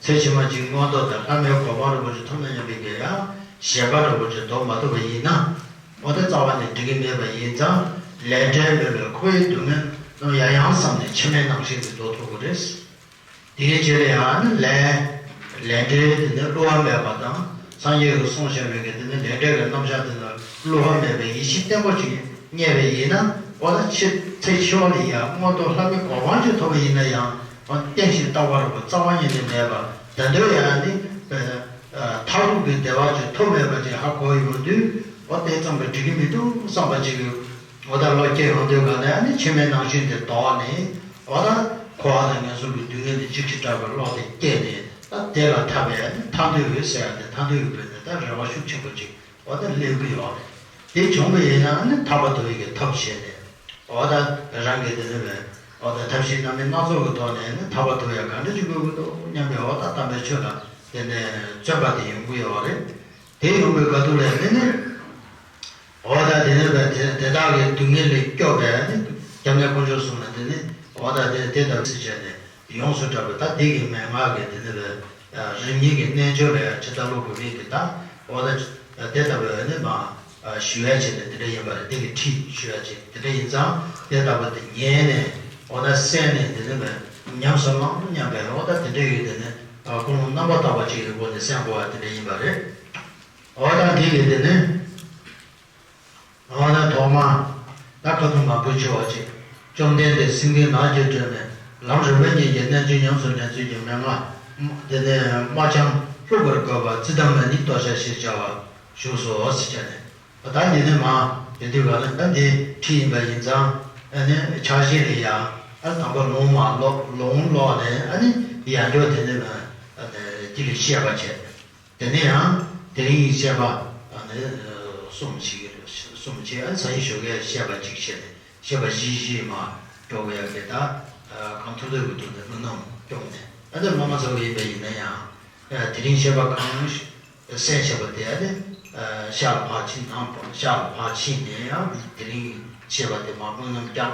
ཚེ་ཕྱི་མ་ཅིག་མངོན་མཐོ་དང་ལྷ་མིའི་གོ་འཕང་རིན་པོ་ཆེ་ཐོབ་ན་སྙམ་པའི་གི་ཡ། ཞེན་པ་རིན་པོ་ཆེ་ལྡོག་མ་ཐུབ་པ་ཡིན་ན། འོ་ད་རྩ་བ་ནས་འགྲིག་གི་མེད་པ་ཡིན་ཙང་ལས་བྲེལ་མེད་པའི་ཁོ་བོའི་སྡུག་བསྔལ་རྣམས་ཡང་ཡང་བསམས་ནས་མཆི་མའི་སྣང་ཞེན་དེ་ལྡོག་ཐུབ་དགོས་རེད། དེའི་རྗེས་ལ་ཡང་ནི་ལས། ལས་འབྲས་དེ་ནི་བསླུ་བ་མེད་པ་དང་སངས་རྒྱས་ཀྱིས་གསུངས་བཞག་པའི་གི་དེ་ནི་ལས་འབྲས་ཀྱི་རྣམ་གཞག་དེ་ལ་བསླུ་བ་མེད་པའི་ཡིད་ཆེས་བརྟན་པོ་ཅིག་རྙེད་པ་ཡིན་ན་འོ་ད་ཕྱི་ཚེ་ཕྱི་མ་ལ་ཡང་མངོན་མཐོ་ལྷ་མིའི་གོ་འཕང་ཅིག་ཐོབ་པ་ཡིན་ན་ཡང་འོ་བརྟན་ཞིང་རྟག་པ་རུ་རྩ་བ་ཉིད་ནས་མེད་པ་ད་དུང་ཡང་ནི་མཐར་ཐུག་གི་བདེ་བ་ཅིག་ཐོབ་མེད་པ་ཅིག་ཧ་གོ་ཡོང་དུས་འོ་དེ་ཙམ་གྱིས་འགྲིག་གི་མི་འདུག་བསམ་པ་ཅིག་འོ་ད་བློ་སྐྱེ་ཡོང་དུས་ག་ནས་ནི་མཆི་མའི་སྣང་ཞེན་དེ་ལྡོག་ནས་འོ་ད་འཁོར་བ་དང་ངན་སོང་གི་སྡུག་བསྔལ་དེ་འཇིགས་ཤིང་སྐྲག་པའི་བློ་དེ་སྐྱེས་ནས་ད་དེ་ལ་ཐར་པའི་ནི་ཐར་འདོད་ཡོད་ཟེར་ཡ་དེ་ཐར་འདོད་ཡོད་པའི་ནི་ད་རེ་བ་ཤུགས་ཆེན་པོ་ཅིག་འོ་ད་སླེབས་ཀྱི་ཡོད་རེད། དེ་བྱུང་བ་ཡིན་ན་ནི་ཐར་པ་ཐོབ་ཡག་གི་ཐབས་བྱས་ནས་འོ་ད་རང་གི་དེ་ནི་བས་འོ་ད་ཐབས་ཤེས་རྣམ་སྨིན་སྣ་ཚོགས་ཀྱི་ཐོག་ནས་ནི་ཐར་པ་ཐོབ་ཡག་ག་འདྲ་ཅིག་དགོས་ཀྱི་འདུག་སྙམ་པའི་འོ་ད་དམ་པའི་ཆོས་ལ་དེ་ནས་བརྩོན་པ་དེ་ཡོང་གི་ཡོད་རེད། དེ་ཡོང་བའི་སྐབས་དུས་ལ་ནི་ནི། འོ་ད་དེ་ནས་བས་དེ་དེ་དག་གི་སྡུག་བསྔལ་ལས་སྐྱོབ་པའི་ནི་སྐྱབས་གནས་དཀོན་མཆོག་གསུམ་ལ་དེ་ནི་འོ་ད་དེ་དེ་ལྟ་བུ་སྲིད་བྱས་ནས་ཡོངས་སུ་གྲགས་པའི་ད་དེ་གི་མན་ངག་གི་དེ་ནི་བས་རིམ་གཉིས་ཀྱི་རྣལ་འབྱོར་ལ་ཡང་ཇི་ལྟར་སློབ་དགོས་མིན་གྱི་ད་འོ་ད་དེ་ལྟ་བུའི་ནི་མ་ ཞུ་ཡ་བྱས་ནས་དེ་འདྲ་ཡིན་པ་རེད། དེ་གི་ཁྲིད་ཞུ་ཡ་བྱས་དེ་འདྲ་ཡིན་ཙང་དེ་ལྟ་བུ་དེ་ཉན་ནས་འོ་ན་གསན་ནས་དེ་ནས་ཉམས་སུ་བླངས་སྙམ་པའི་འོ་ད་དེ་འདྲ་ཡོད། དེ་ནས་ཀུན་སློང་རྣམ་པར་དག་པ་ཅིག་གི་སྒོ་ནས་གསན་དགོས་པ་དེ་འདྲ་ཡིན་པ་རེད། འོ་ད་དེ་གི་དེ་ནས། འོ་ན་ཐོག་མ། ད་ཁ་ཐུག་མ་བུ་ཆེ་བ་ཅིག་བཅོམ་ལྡན་འདས་སེང་གེའི་ནགས་ཀྱི་སྒྲོན་མེ་ལམ་རིམ་པ་གཉིས་ཀྱི་རྣལ་འབྱོར་ཉམས་སུ་ལེན་ཚུལ་གྱི་མན་ངག་དེ་ནས་སྨྲ་བྱང་བཀླུབས་པར་བཀོད་པ་ཙིཏྟ་མ་ཎི་ལྟོ་འཆའ་ཞེས་བྱ་བ་བཞུགས་སོ་ཟེར་བྱས་ནས། ད་འདི་ནས་མ་དེ་དུས་ག་ལ་ད་འདི་ཁྲིད་ཡིན་པ་ཡིན་ཙང་ཨ་ནི་འཆར་གཞི་རེད་ཡ། ཨ་དང་པོ་ལུང་མ་ཀློག་ལུང་ཀློག་ནས་ཨ་ནི་ཡང་བསྐྱར་དེ་ནས་ཨ་ནི་དེ་ལས་བཤད་པ་བྱས། དེ་ནས་ཡང་དེ་རིང་གི་བཤད་པ་ནི་གསུམ་ཞིག་གསུམ་བྱས། ཨ་ནི་སང་ཉིན་ཞོགས་ཀས་བཤད་པ་གཅིག་བཤད་ནས་བཤད་པ་བཞི་བཞི་མ་འགྲོ་དགོས་ཡ་གི་ད་གང་ཐུབ་ཐུབ་ཀྱི་ཐོག་ནས་སྨོན་ལམ་སྐྱོང་ནས། ཨ་ནི་སློབ་མ་ཚོ་ཡིན་པ་ཡིན་ན་ཡང་དེ་རིང་བཤད་པ་གང་གསན་བཤད་པ་དེ་ཨ་ནི་ཤག་ལ་ཕར་ཕྱིན་ནང་ཤག་ལ་ཕར་ཕྱིན་ནས་ཡང་དེ་རིང་བཤད་པ་དེ་མ་སྨོན་ལམ་བསྐྱང་།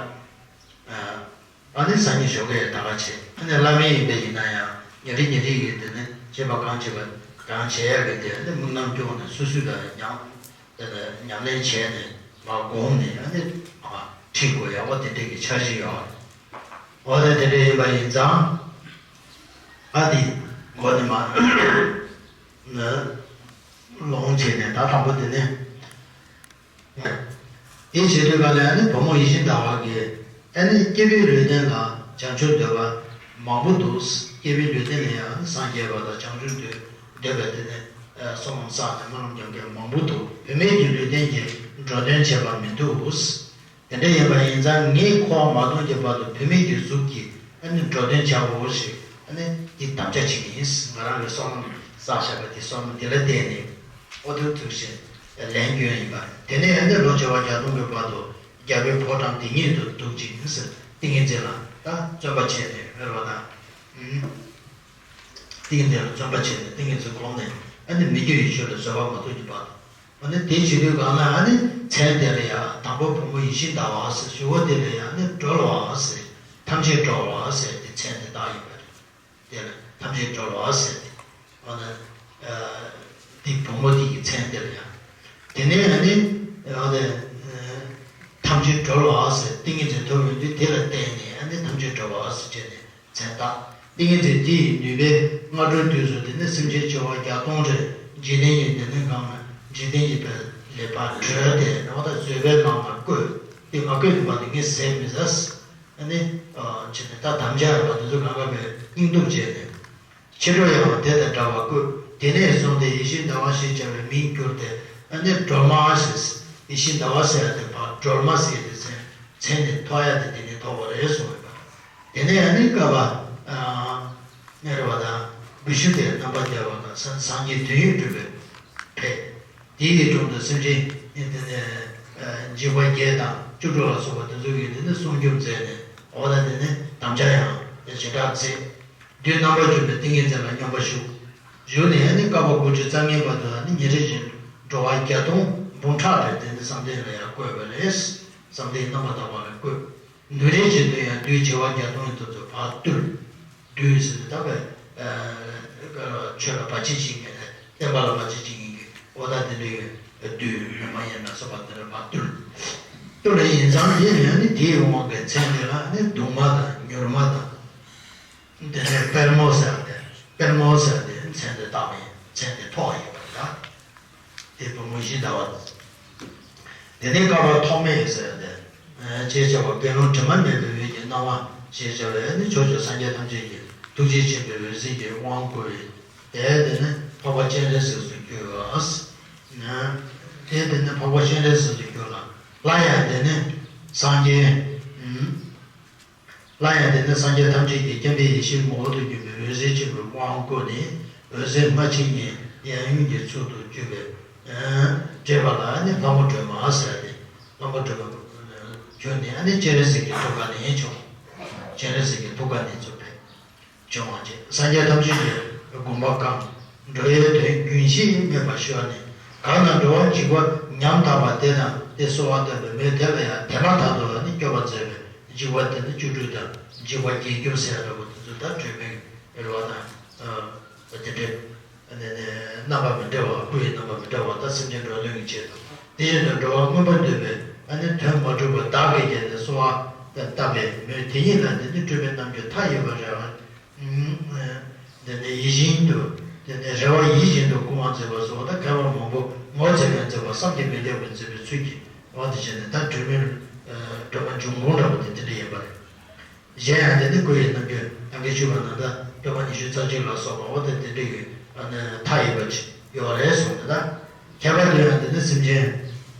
ཨ་ནི་སང་ཉིན་ཞོགས་ཀས་ད་ག་བྱེད། ཨ་ནི་བླ་མ་ཡིན་པ་ཡིན་ན་ཡང་ཉིན་རེ་ཉིན་རེ་ཡི་དེ་ནི་བྱེད་པ་གང་བྱེད་པ་གང་བྱེད་ཡག་གི་དེ་ནི་སྨོན་ལམ་སྐྱོང་ནས་སོ་སོས་ལ་ཉམས་དེ་ལ་ཉམས་ལེན་བྱས་ནས་མ་བསྒོམས་ནས་ཨ་ནི་མ་ཁྲིད་དགོས་ཡག་པོ་དེ་འདྲས་ཀྱི་འཆར་གཞི་ཡོད་རེད། འོ་ད་དེ་འདྲས་ཡིན་པ་ཡིན་ཙང་ཨ་དེ་མགོ་ནས་མ་ནི་ལོངས་བྱས་ནས་ད་དང་པོ་དེ་ནི། དེ་བྱེད་དུས་ག་ལ་ཨ་ནི་བུ་མོ་ཡིད་བཞིན་ཟླ་བ་གིས་ཨ་ནི་སྐྱེས་བུའི་ལུས་རྟེན་ལ་བྱང་ཆུབ་འདོད་པ་མང་པོ་འདུག་སྐྱེས་བུའི་ལུས་རྟེན་ལ་ཡང་སངས་རྒྱས་པ་དང་བྱང་ཆུབ་འདོད་འདོད་པའི་དེ་ནི་བསམ་བློ་བསགས་ནས་སྨོན་ལམ་རྒྱག་མཁན་མང་པོ་འདུག་བུད་མེད་ཀྱི་ལུས་རྟེན་གྱི་འགྲོ་དོན་བྱེད་པ་མི་འདུག་དེ་འདྲ་ཡིན་པ་ཡིན་ཙང་ངས་འཁོར་བ་མ་སྟོངས་ཀྱི་བར་དུ་བུད་མེད་ཀྱི་གཟུགས་ཀྱི་ཨ་ནི་འགྲོ་དོན་བྱའོ་ཞེས་ཨ་ནི་འདི་དམ་བཅའ་བྱེད་ཀྱི་ཡིན། ང་རང་གི་བསམ་བློ་བསགས་བཞག་པ་དེ་བསམ་བློ་དེ་ལ་བརྟེན་ནས་ཨོ་ཐུག་ཐུག་ཞེས་ལན་བསྐྱོན་ཡིན་པ་རེད། དེ་ནས་ཨ་ནི་ལོ་བྱེ་བ་བརྒྱ་སྟོང་གི་བར་དུ་རྒྱལ་པོའི་ཕོ་བྲང་འདི་ཉིད་དུ་འདུག་ཅིང་ཟེར་ཏིང་ངེ་འཛིན་ལ་ད་བརྩོན་པ་བྱས་ནས་ཨེ་རོ་དང་། ཏིང་ངེ་འཛིན་ལ་བརྩོན་པ་བྱས་ནས་ཏིང་ངེ་འཛིན་བསྒོམས་ནས་ཨ་ནི་མི་སྐྱོ་བའི་ཆོས་ལ་བཟོད་པ་མ་ཐུབ་ཀྱི་བར་དུ། ཨ་ནི་དེ་བྱེད་དུས་གང་ལ་ཨ་ནི་མཚན་དེ་ལ་ཡང་དང་པོ་བུ་མོ་ཡིད་བཞིན་ཟླ་བ་ཟེར། གཞུག་གུ་དེ་ལ་ཡང་ཨ་ནི་སྒྲོལ་བ་ཟེར། ཐམས་ཅད་སྒྲོལ་བ་ཟེར་ཏེ་མཚན་དེ་བཏགས་ཡོད་པ་རེད། དེ་ལ་ཐམས་ཅད་སྒྲོལ་བ་ཟེར་ཏེ། ཨ་ནི་ཨ་དེ་བུ་མོ་དེ་གི་མཚན་དེ་ལ་ཡང་། དེ་ནས་ཨ་ནི་ཨ་ནི་ཨ་ཐམས་ཅད་སྒྲོལ་བ་ཟེར་ཏིང་ངེ་འཛིན་ཐོབ་ཡོང་དུས་དེ་ལ་བརྟེན་ནས་ཨ་ནི་ཐམས་ཅད་སྒྲོལ་བ་ཟེར་བྱས་ནས། མཚན་བཏགས། ཏིང་ངེ་འཛིན་དེ་ཡི་ནུས་པས་སྔ་དྲོའི་དུས་སུ་དེ་ནི་སེམས་ཅན་བྱེ་བ་བརྒྱ་སྟོང་རེ་འཇིག་རྟེན་གྱི་དེ་ནི་གང་ན་འཇིག་རྟེན་གྱི་བས་ལེགས་པར་གྲོལ་ཏེ་ནོ་ད་བཟོད་པའི་ངང་ལ་བཀོད་དེ་མ་བཀོད་པ་དེ་ངས་ཟད་མི་ཟ། ཨ་ནི་ཅི་ནི་ད་དམ་བཅའ་ཡོད་པ་དེ་ཚོ་གང་ག་བས་སྙིང་སྟོབས་བྱས་ནས་ཕྱི་དྲོ་ཡང་དེ་དང་འདྲ་བར་བཀོད། དེ་ནས་བཟུང་སྟེ་ཡིད་བཞིན་ཟླ་བ་ཞེས་བྱ་བའི་མིང་བསྒྱུར་ཏེ་ཨ་ནི་སྒྲོལ་མ་ཞེས་ཡིད་བཞིན་ཟླ་བ་ཟེར་ཏེ་བ་སྒྲོལ་མ་ཟེར་ཏེ་མཚན་མཚན་ནི་ཐོགས་ཡ་དེ་དེ་ནས་ཐོགས་པ་རེད་གསུངས་ཡོད་པ། དེ་ནས་ཨ་ནི་བསྐལ་པ་ཨ་ནི་རེ་བ་དང་བི་ཤུ་དེ་རྣམ་པར་རྒྱལ་བ་དང་སངས་སངས་རྒྱས་དོན་ཡོད་གྲུབ་པའི་ཕེབས། དེའི་དྲུང་དུ་སེམས་ཅན་ནི་དེ་ནས་འཇིགས་པ་བརྒྱད་དང་བཅུ་དྲུག་ལ་སོགས་པ་དེ་ཚོ་གིས་དེ་ནས་སྲུང་སྐྱོབ་མཛད་ནས་འོ་ད་དེ་ནས་དམ་བཅའ་ཡང་དེ་བྱེ་བྲག་མཛད། བདུད་རྣམ་པར་འཇོམས་པའི་ཏིང་ངེ་འཛིན་ལ་སྙོམས་པར་ཞུགས། ཞུགས་ནས་ནི་བསྐལ་པ་དགུ་བཅུ་རྩ་ལྔའི་བར་དུ་ནི་ཉིན་རེ་བཞིན་འགྲོ་བ་བརྒྱ་སྟོང་འབུམ་ཕྲག་རེ་དེ་ནི་བསམ་གཏན་ལ་ཡང་བཀོད་པ་རེད། བསམ་གཏན་རྣམ་པར་དག་པ་ལ་བཀོད། ནུས་རེ་བཞིན་དུ་ཡང་བདུད་བྱེ་བ་བརྒྱ་སྟོང་ཡི་དུ་ཚོ་བར་བཏུལ། བདུད་ཟེར་ཏེ་ད་བས་ཆོས་ལ་བར་ཆད་བྱེད་མཁན་རེད། བསྟན་པ་ལ་བར་ཆད་བྱེད་མཁན་གྱི་འོ་ད་དེ་འདྲའི་བདུད་མི་མ་ཡིན་ལ་སོགས་པ་དེ་ལ་བར་བཏུལ། བཏུལ་ལ་ཡིན་ཙང་དེ་ནི་ནི་དེའི་དབང་གི་མཚན་དེ་ལ་ནི་གདུང་མ་དང་མྱུར་མ་དང་། དེ་ནས་དཔལ་མོ་ཟེར་ཏེ་དཔལ་མོ་ཟེར་ཏེ་མཚན་དེ་བཏགས་པ་ཡིན། མཚན་དེ་ཐོགས་ཡོད་པ་རེད། དེ་བུ་མོ་ཡིད་བཞིན་ཟླ་བ། དེ་ནས་བསྐལ་པ་ཐོགས་མེད་ཟེར་ཏེ་ཅེས་བྱ་བ་དགེ་སློང་དྲི་མ་མེད་པའི་འོད་ཀྱི་སྣང་བ་ཞེས་བྱ་བས་ནི་ཕྱོགས་བཅུའི་སངས་རྒྱས་ཐམས་ཅད་ཀྱི་ཐུགས་རྗེ་ཆེན་པོའི་འོད་ཟེར་གྱི་དབང་བསྐུར་བས་དེ་དེ་ནི་འཕགས་པ་སྤྱན་རས་གཟིགས་སུ་གྱུར་པ། དེ་དེ་ནི་འཕགས་པ་སྤྱན་རས་གཟིགས་སུ་གྱུར་ལ། སླར་ཡང་དེ་ནི་སངས་རྒྱས། སླར་ཡང་དེ་ནི་སངས་རྒྱས་ཐམས་ཅད་ཀྱི་བསྐྱེད་པའི་ཡེ་ཤེས་ངོ་བོ་དུ་གྱུར་པའི་འོད་ཟེར་ཆེན་པོའི་དབང་བསྐུར་ནས་འོད་ཟེར་ལྔ་ཆེན་གྱི་གཡས་གཡོན་གྱི་ཚུལ་དུ་གྱུར་པའི་བྲེས་པ་ལ་ནི་ལྷ་མོ་སྒྲོལ་མ་ཟེར་ཏེ་ལྷ་མོ་སྒྲོལ་མ་གྱུར་ནས་ཨ་ནི་སྤྱན་རས་གཟིགས་ཀྱི་ཐུགས་ཀ་ནས་བྱུང་། སྤྱན་རས་གཟིགས་ཀྱི་ཐུགས་ཀ་ནས་བྱུང་བས། བྱུང་བ་བྱས། སངས་རྒྱས་ཐམས་ཅད་ཀྱི་དགོངས་པ་གང་། འགྲོ་བའི་དོན་རྒྱུན་ཆད་མེད་པར་ཞུ་བ་ནི། གང་ན་འགྲོ་བ་འཇིགས་པ་ཉམ་ཐག་པ་དེ་དང་དེ་གསོལ་བ་བཏབ་པའི་མོས་དེ་ལ་ཡང་དེ་མ་ཐག་ཏུ་ནི་སྐྱོབ་པར་མཛད་པའི་འཇིགས་པ་དེ་ནི་བཅུ་དྲུག་དང་འཇིགས་པ་བརྒྱད་སྐྱོབ་ཟེར་ཡ་འདྲ་པོ་དེ་ཚོ་ད་གྲོལ་མེད་རེ་བ་དང་། དེ་འདྲའི་རྣམ་པ་མི་འདྲ་བ་སྐུ་ཡི་རྣམ་པ་མི་འདྲ་བ་ད་སེམས་ཅན་འགྲོ་དོན་གྱི་ཆེད་དུ། དེ་བཞིན་དུ་འགྲོ་བ་མངོན་པར་འདོད་པའི་ཨ་ནི་དོན་མ་གྲུབ་པ་བདག་གིས་བརྒྱལ་ནས་གསོལ་བ་བཏབ་པའི་མོད། དེ་ཉིད་ལ་འདི་ནི་སྤྲུལ་པའི་རྣམ་འགྱུར་མཐའ་ཡས་པ་རེད། འདི་ནི་ཡིད་བཞིན་དུ། དེ་ནི་རེ་བ་ཡིད་བཞིན་དུ་སྐུ་མ་མཛད་པ་སོགས་ད་མཁས་པ་མང་པོ་ངོ་མཚར་བའི་མཛད་པ་བསམ་གྱིས་མི་ཁྱབ་པ་མཛད་པའི་ཚུལ་གྱིས། འོ་དེ་བྱས་ནས་ད་སྒྲོལ་མའི་སྒྲོལ་མ་འབྱུང་ཁུངས་འདྲ་པོ་དེ་དེ་འདྲ་ཡིན་པ་རེད། གཞན་ཡང་དེ་ནི་སྐུ་ཡི་རྣམ་འགྱུར་ད་གིན་ཞུས་པ་ན་ད་སྟོན་པ་ཉི་ཤུ་རྩ་གཅིག་ལ་སོགས་པ་འོ་དེ་དེ་འདྲ་ཡི་མཐའ་ཡས་པ་ཅིག་ཡོད་རེད་གསུངས་ཏེ། ད་ཁྱད་པར་དུ་ཡང་དེ་ནི་སེམས་ཅན།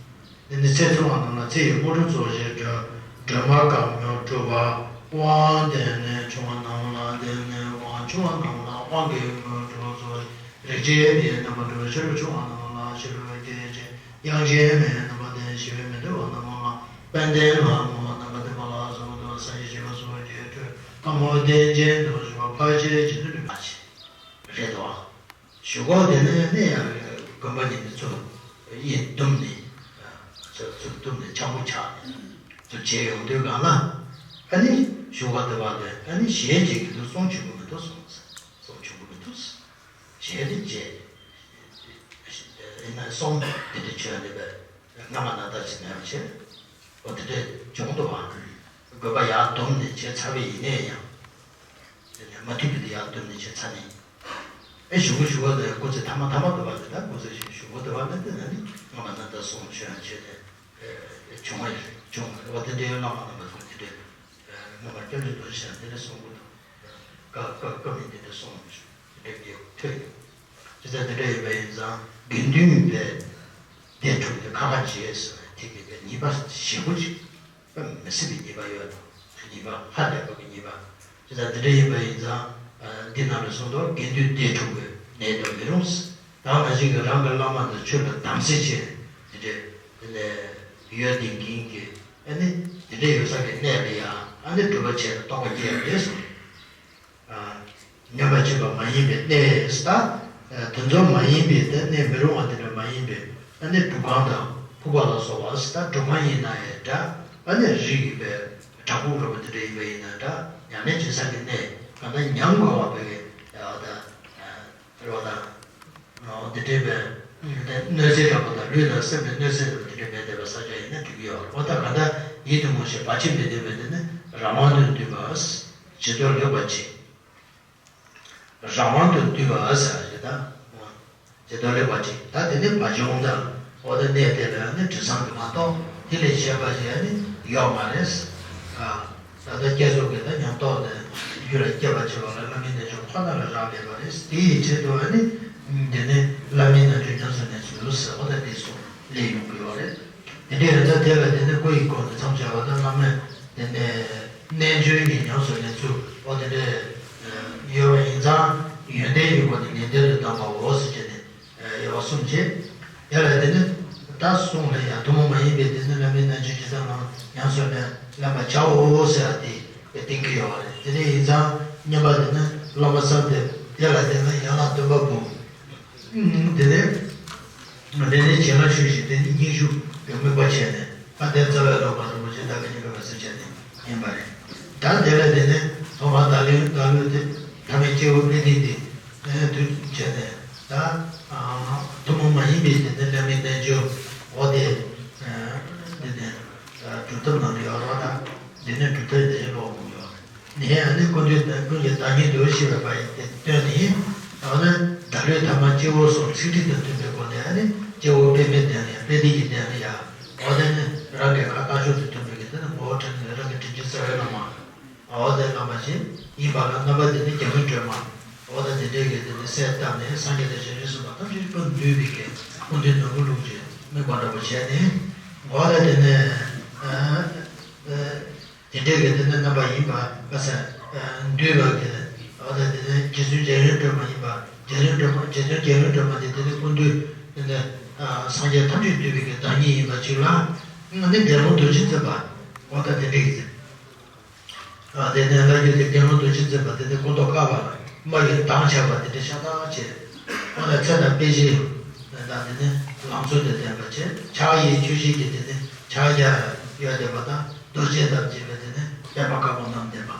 འདི་ནི་ཚེ་ཐུབ་པ་རྣམས་ལ་ཚེ་ཡི་དངོས་གྲུབ་སྩོལ་ཕྱིར་སྒྲོལ། སྒྲོལ་མ་དཀར་མོ་གྲུབ་པ་དབང་། དེ་ནས་ཆུང་བ་རྣམས་ལ་དེ་ནས་དབང་། ཆུང་བ་རྣམས་ལ་དབང་གི་དངོས་གྲུབ་སྩོལ། རིག་བྱེད་མའི་རྣམ་པར་གྲོལ་བའི་ཕྱིར་ཆུང་བ་རྣམས་ལ་ཕྱི་རོལ་གྱི་དབྱངས་ཅན་མའི་རྣམ་པ་དེ་ཞི་བའི་མི་འདུལ་བ་རྣམས་ལ་དཔལ་ལྡན་ལྷ་མོའི་རྣམ་པ་ལྡན་པ་ལ་སོགས་དུ་སངས་རྒྱས་ཆོས་དབྱིངས་སུ་སྤྱོད་ཕྱིར་དཀར་མོ་གདན་ཅན་དུ་བཞུགས་པ་ཕལ་ཆེར་ཇི་ལྟར་འདུལ་བ་ཞེས་རེད་དོ། གཞུག་གུ་དེ་ནས་ནི་ཡང་དགོན་པ་ཉིད་དེ་ཚུར་གཡས་བསྡུམས་ནས། ཚུར་ཚུར་བསྡུམས་ནས་འཆམ་པོ་ཆགས་ནས་ཚུར་བྱས་ཡོང་དུས་སྒང་ལ། ཨ་ནི་གཞུག་གུ་དེ་བར་དུ་ཨ་ནི་ཞལ་གཅིག་གིས་འདུག་གསུང་བྱུང་གི་མི་འདུག་གསུངས། གསུང་བྱུང་གི་མི་འདུག་ཞལ་དེ་བཅད། ཡིན་ན་གསུང་དེ་འདྲ་བྱོན་ནས་པས་སྔ་མ་ན་ལྟ་ཅི་མེད་པ་བྱས། འོ་དེ་འདྲ་བྱུང་འདུག་བ། དགོན་པ་ཡར་བསྡུམས་ནས་བྱས་ཚར་བ་ཡིན་ནའི་ཡང་། དེ་ནས་མ་ཐུབ་པའི་དེ་ཡར་བསྡུམས་ནས་བྱས་ཚར་ནས། ཨེ་གཞུག་གུ་གཞུག་གུ་དེ་སྐུ་ཚེ་ཐ་མ་ཐ་མ་དུ་བ་དེ་དང་སྐུ་ཚེ་གཞུག་གུ་དུ་བ་དེ་དེ་ནས་ནི་སྔ་མ་ན་ལྟ་གསུང་བྱོན་བྱས་ཏེ། བྱུང་བ་ཡིན། བྱུང་བ་དེ་འདྲའི་བླ་མ་རྣམ་པ་ཚོ་དེ་འདྲའི་སྔ་མ་སྐྱབས་མགོན་རྡོ་རྗེ་འཆང་དེ་འདྲ་གསུང་གི་འདུག་བཀའ་བཀའ་བཀའ་མིན་དེ་འདྲ་གསུང་དེ་འདྲ་ཐོས་ཡོད། ཇི་ལྟར་དེ་འདྲ་ཡིན་པ་ཡིན་ཙང་དགེ་འདུན་པའི་སྡེ་དྲུག་ཏུ་ཁ་ཁ་འབྱེད་ཟེར་བའི་ཐིག་གི་ཉེས་པ་ཞེ་པོ་ཅིག་དཔེ་མི་སྲིད་པའི་ཉེས་པ་ཡོད་དང་། ཉེས་པ་ཧ་ལས་པ་གི་ཉེས་པ། ཇི་ལྟར་འདི་འདྲ་ཡིན་པ་ཡིན་ཙང་། འདི་ནང་ལ་གསུངས་དོ། དགེ་འདུན་སྡེ་དྲུག་གི་གནས་དུ་མི་རུང་། ད་ང་ཅིག་གིས་རང་གི་བླ་མ་དང་ཆོས་ལ་དམ་ཚིག་ཆེ་དེ་འདྲས་དེ་ལས་ཡོད་དེ་འགན་གྱི་ཨ་ནི་དེ་འདྲས་ཡོད་ས་གི་གནས་ལ་ཡང་ཨ་ནི་སྒྲུབ་པ་བྱས་ལ་རྟོགས་པ་སྐྱེ་ཡག་རེད་གསུངས། སྨྱོན་པ་བྱེད་པ་མ་ཡིན་པའི་གནས་ད། དེ་ཚོ་མ་ཡིན་པའི་དེ་གནས་མི་རུང་བ་དེ་འདྲ་མ་ཡིན་པའི་ཨ་ནི་སྒྲུབ་ཁང་དང་ཕུག་པ་ལ་སོགས་པ་ད་སྒྲུབ་ཁང་ཡིན་ན་ཡང་འདྲ། ཨ་ནི་རིགས་ཡིན་པའི་བྲག་ཕུག་ར་བ་དེ་འདྲ་ཡིན་པ་ཡིན་ན་འདྲ། ཉམས་ལེན་བྱེད་ས་གི་གནས་གང་ལྟར་ཉམས་དགོས་པ་བས་ཀྱི་ད་རེ་བ་དང་། འདི་འདྲའི་བའི་གནོད་འཚེ་འདྲ་པོ་དང་ལུས་དང་སེམས་ལ་གནོད་འཚེ་འདྲ་པོ་དེ་འདྲ་མེད་བསྡད་པའི་ས་ཆ་ཡིན་ན་འགྲིག་གི་ཡོད་རེད། འོ་ད་ག་ད་ཡིད་དུ་འོང་ཞིང་བར་ཆད་མི་ལྡན་པའི་དེ་ནི་རང་དབང་དུ་འདུས་པ། བྱེད་དོ་ལེགས་པར་བྱེད། རང་དབང་དུ་འདུས་པ་ཟེར་བ་ཞིག་དང་། བྱེད་དོ་ལེགས་པར་བྱེད། ད་དེ་ནི་བ་བྱུང་དང་འོ་ད་གནས་དེ་ལ་ནི་དྲི་བཟང་གི་མ་གཏོགས་དེ་ལས་གཞན་པ་ཞིག་ནི་ཡོད་མ་རེད། ད་ལྟ་བསྐྱེད་རྫོགས་ཀྱི་ད་ཉམས་རྟོགས་ནས་རྒྱུད་ལ་སྐྱེ་བར་བྱེད་པ་ལ་བླ་མའི་རྣལ་འབྱོར་ཁོ་ན་ལ་རག་ལས་པ་རེད། དེ་ཡི་ཆེད་དུ་ཨ་ནི། འདི་ནི་བླ་མའི་རྣལ་འབྱོར་ཉམས་སུ་ལེན་ཚུལ་ཟེར་བ་ད་དེ་སོགས་ལས་ཡོང་གི་ཡོད་རེད། དེ་འདྲའི་ཡོད་ཙང་དེ་ལ་དེ་ནི་སྐུ་ཡི་སྒོ་ནས་མཚམས་སྦྱར་བ་ད་བླ་མའི་དེ་ནས་རྣལ་འབྱོར་གྱི་ཉམས་སུ་ལེན་ཚུལ་འོ་དེ་འདྲ་ཡོད་པ་ཡིན་ཙང་ཡོན་ཏན་གྱི་སྒོ་ནས་ནན་ཏན་དུ་བསྡམས་པའོ་ཟེར་བྱས་ནས། དབྱེ་བ་གསུམ་བྱས། དེ་ལ་དེ་ནི་ད་གསུང་ལ་ཡང་ཐུན་མོང་མ་ཡིན་པའི་དེ་ནི་བླ་མའི་རྣལ་འབྱོར་ཇི་ལྟར་ནང་ཉམས་སུ་ལེན་ལེན་པར་བྱའོ་ཟེར་བ་དེ་བསྟན་གྱི་ཡོད་པ་རེད། དེ་འདྲ་ཡིན་ཙང་བསྙེན་པ་དེ་ནི་སློབ་མ་བསམ་སྟེ་དེ་ལ་དེ་ནི་ཡན་ལག་བདུན་པ་འབུམ། དེ་ནས་དེ་ནས་བྱིན་རླབས་ཞུ་ཞིང་དེ་ནི་སྙན་ཞུ་དམིགས་པ་བྱས་ནས། དཔལ་ལྡན་རྩ་བའི་བླ་མ་རིན་པོ་ཆེ་བདག་གིས་བསྙེན་པར་ཟེར་བྱས་ནས་ཡིན་པ་རེད། ད་དེ་ལ་དེ་ནས་ཐོག་མར་བདག་བློའི་བདག་བློའི་དེ་ཐ་མའི་སྐྱེ་བོ་དཔེ་ལྡན་དེ་དུས་བྱས་ནས་ད་ཐུན་མོང་མ་ཡིན་པའི་དེ་ནས་བླ་མའི་རྣལ་འབྱོར་འོ་དེ་དེ་ནས་སྒྲུབ་ཐབས་ནང་དུ་ཡོད་རེད་པ། ད་དེ་ནས་སྒྲུབ་ཐབས་དེ་ལོག་འོང་ཡོད་རེད། ནས་ཨ་ནི་ཀུན་འདུས་དང་ཀུན་གྱི་བདག་ཉིད་དུ་ཤེས་པའི་བར་ཡི་དེ་སྟོན་ནས། འོ་ན་བདག་བློའི་ཐ་མ་སྐྱེ་བོ་སོགས་ཚིག་ཁྲིད་དང་མཐུན་པའི་སྒོ་ནས་ཨ་ནི་སྐྱེ་བོ་དཔེ་མེད་ལྡན་ཡང་དཔེ་འདི་ཡི་ལྡན་ཡང་། འོ་དེ་ནི་རང་གི་ཁ་བཏགས་ཤོག་དང་མཐུན་པའི་གི་དེ་ནི་ངོ་བོ་དྲན་ནས་རང་གི་དྲིན་ཅན་རྩ་བའི་བླ་མ། འོ་དེ་བླ་མ་ཞིག་ཡིན་པ་ལ་རྣམ་པ་དེ་ནི་རྒྱ་མཚོའི་སྒྲོན་མ། འོ་དེ་དེ་འདྲའི་གི་དེ་ནི་གསལ་བཏབ་ནས་སངས་རྒྱས་དང་བྱང་ཆུབ་སེམས་དཔའ་ཐམས་ཅད་ཀྱི་བཀའ་འདུས་པའི་གི་ཀུན་འདུས་ནོར་བུ་ལུགས་ཀྱི་དམིགས་པ་འདྲ་པོ་བྱས་ནས། འོ་དེ་དེ་ནི། དེ་འདྲའི་གི་དེ་ནི་རྣམ་པ་ཡིན་པ་ག་ས་འདུས་པ་གི། འོ་ད་དེ་ནི་རྗེ་བཙུན་རྒྱལ་བའི་སྒྲོན་མ་ཡིན་པ། རྒྱལ་བའི་སྒྲོན་མ་རྗེ་བཙུན་རྒྱལ་བའི་སྒྲོན་མ་དེ་དེ་ནི་ཀུན་འདུས་དེ་ནི་སངས་རྒྱས་ཐམས་ཅད་འདུས་པའི་གི་བདག་ཉིད་ཡིན་པ་ཅིག་ལ། ཨ་ནི་དགེ་སློང་རྡོ་རྗེ་འཛིན་པ། འོ་ད་དེ་འདྲའི་གི་དེ་ནི་བླ་རྒྱུད་དེ་དགེ་སློང་རྡོ་རྗེ་འཛིན་པ་དེ་ནི་སྐུ་མདོག་དཀར་བ་ལ་དམར་གྱི་མདངས་ཆགས་པ་དེ་འདྲ་ཤ་སྟག་བྱས། འོ་ད་ཚེ་དང་དཔེ་བྱད་དང་དེ་ནི་ལང་ཚོ་དང་ལྡན་པ་བྱས། ཕྱག་གཡས་ཆུ་སྐྱེས་ཀྱི་དེ་ནི་ཕྱག་རྒྱ་ཡོད་བསྡད་པ་དང་། རྡོ་རྗེ་དང་བཅས་པའི་དེ་ནི་པདྨ་དཀར་པོ་བསྣམས་བསྡད་པ།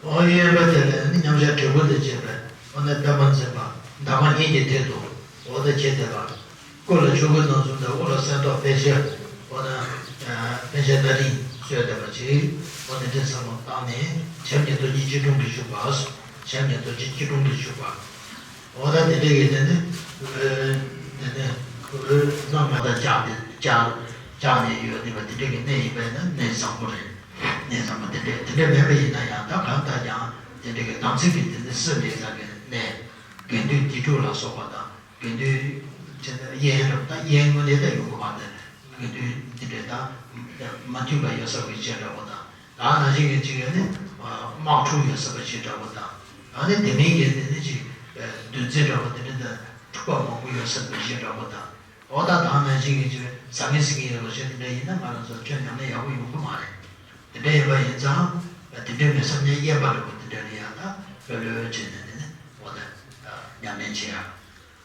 འོ་གཡོན་པ་དེ་ལ་ནི་མཉམ་བཞག་དྲིལ་བུ་དང་བཅས་པའི་འོ་ན་པདྨ་འཛིན་པ་འདབ་མ་གཉིས་ཀྱི་སྟེང་དུ་འོ་ད་བྱས་བསྡད་པ། སྐུ་ལ་ཆོ་ག་གནང་ཚུལ་དང་། དབུ་ལ་གསེར་མདོག་པད་ཞལ། འོ་ན་པད་ཞལ་སྣ་རིང་གསོལ་བསྡད་པ་ཅིག་འོ་དེ་འདྲའི་ཚང་མ་བཏང་ནས། བྱམས་སྙིང་རྡོ་རྗེ་སྐྱིལ་ཀྲུང་གིས་བཞུགས་པ། བྱམས་སྙིང་རྡོ་རྗེ་སྐྱིལ་ཀྲུང་གིས་བཞུགས་པ། འོ་ད་དེ་འདྲའི་གི་དེ་ནི་འོ་དེ་ནི་འོ་སྣང་མ་དང་བཅས་ཏེ་བཅས་བཅས་ནས་ཡོད་བསྡད་པ་དེ་འདྲའི་གི་གནས་ཡིན་པས་ན། གནས་བཟང་པོ་རེད། གནས་བཟང་པོ་དེ་འདྲ་དེ་འདྲ་མེད་པ་ཡིན་ན་ཡང་། ད་གང་ལྟར་ཀྱང་དེ་འདྲའི་གི་དམ་ཚིག་གི་དེ་ནི་སྲོལ་མེད་ས་གི་གནས། དགེ་འདུན་སྡེ་དྲུག་ལ་སོགས་པ་དང་། དགེ་འདུན་ཆེ་ན་དབྱེན་རབ་དང་། དབྱེན་དངོས་གནས་ད་ཡོང་གི་མ་རེད། དགེ་འདུན་དེ་འདྲ་དང་མ་མཐུན་པ་ཡོད་ས་གི་ཅིག་འདྲ་པོ་དང་། ད་ནང་བཞིན་གྱི་ཅིག་ཡོད་ནི་དམག་འཁྲུག་ཡོད་ས་གི་ཅིག་འདྲ་པོ་དང་། ཨ་ནི་དེ་མིན་གྱི་དེ་ནི་ཅིག་འདུ་འཛི་འདྲ་པོ་དེ་འདྲ་དང་། འཁྲུག་པ་མང་པོ་ཡོད་ས་གི་ཅིག་འདྲ་པོ་དང་། འོ་ད་ད་ནང་བཞིན་གྱི་ཅིག་ཟ་མཁན་ཟ་མཁན་ཡོད་པ་ཅིག་དེ་འདྲ་ཡིན་ན། ང་རང་ཚོ་ཁྱོན་ནས་ཡག་པོ་ཡོང་གི་མ་རེད། དེ་འདྲ་ཡིན་པ་ཡིན་ཙང་། དེ་འདྲ་མེད་ས་ནས་དབྱེན་པ་འདྲ་པོ་དེ་འདྲ་ལ་ཡང་ད་ལྷོད་ལྷོད་བྱས་ནས་དེ་ནི་འོ་ད་ཉམས་ལེན་བྱེད་ཡ།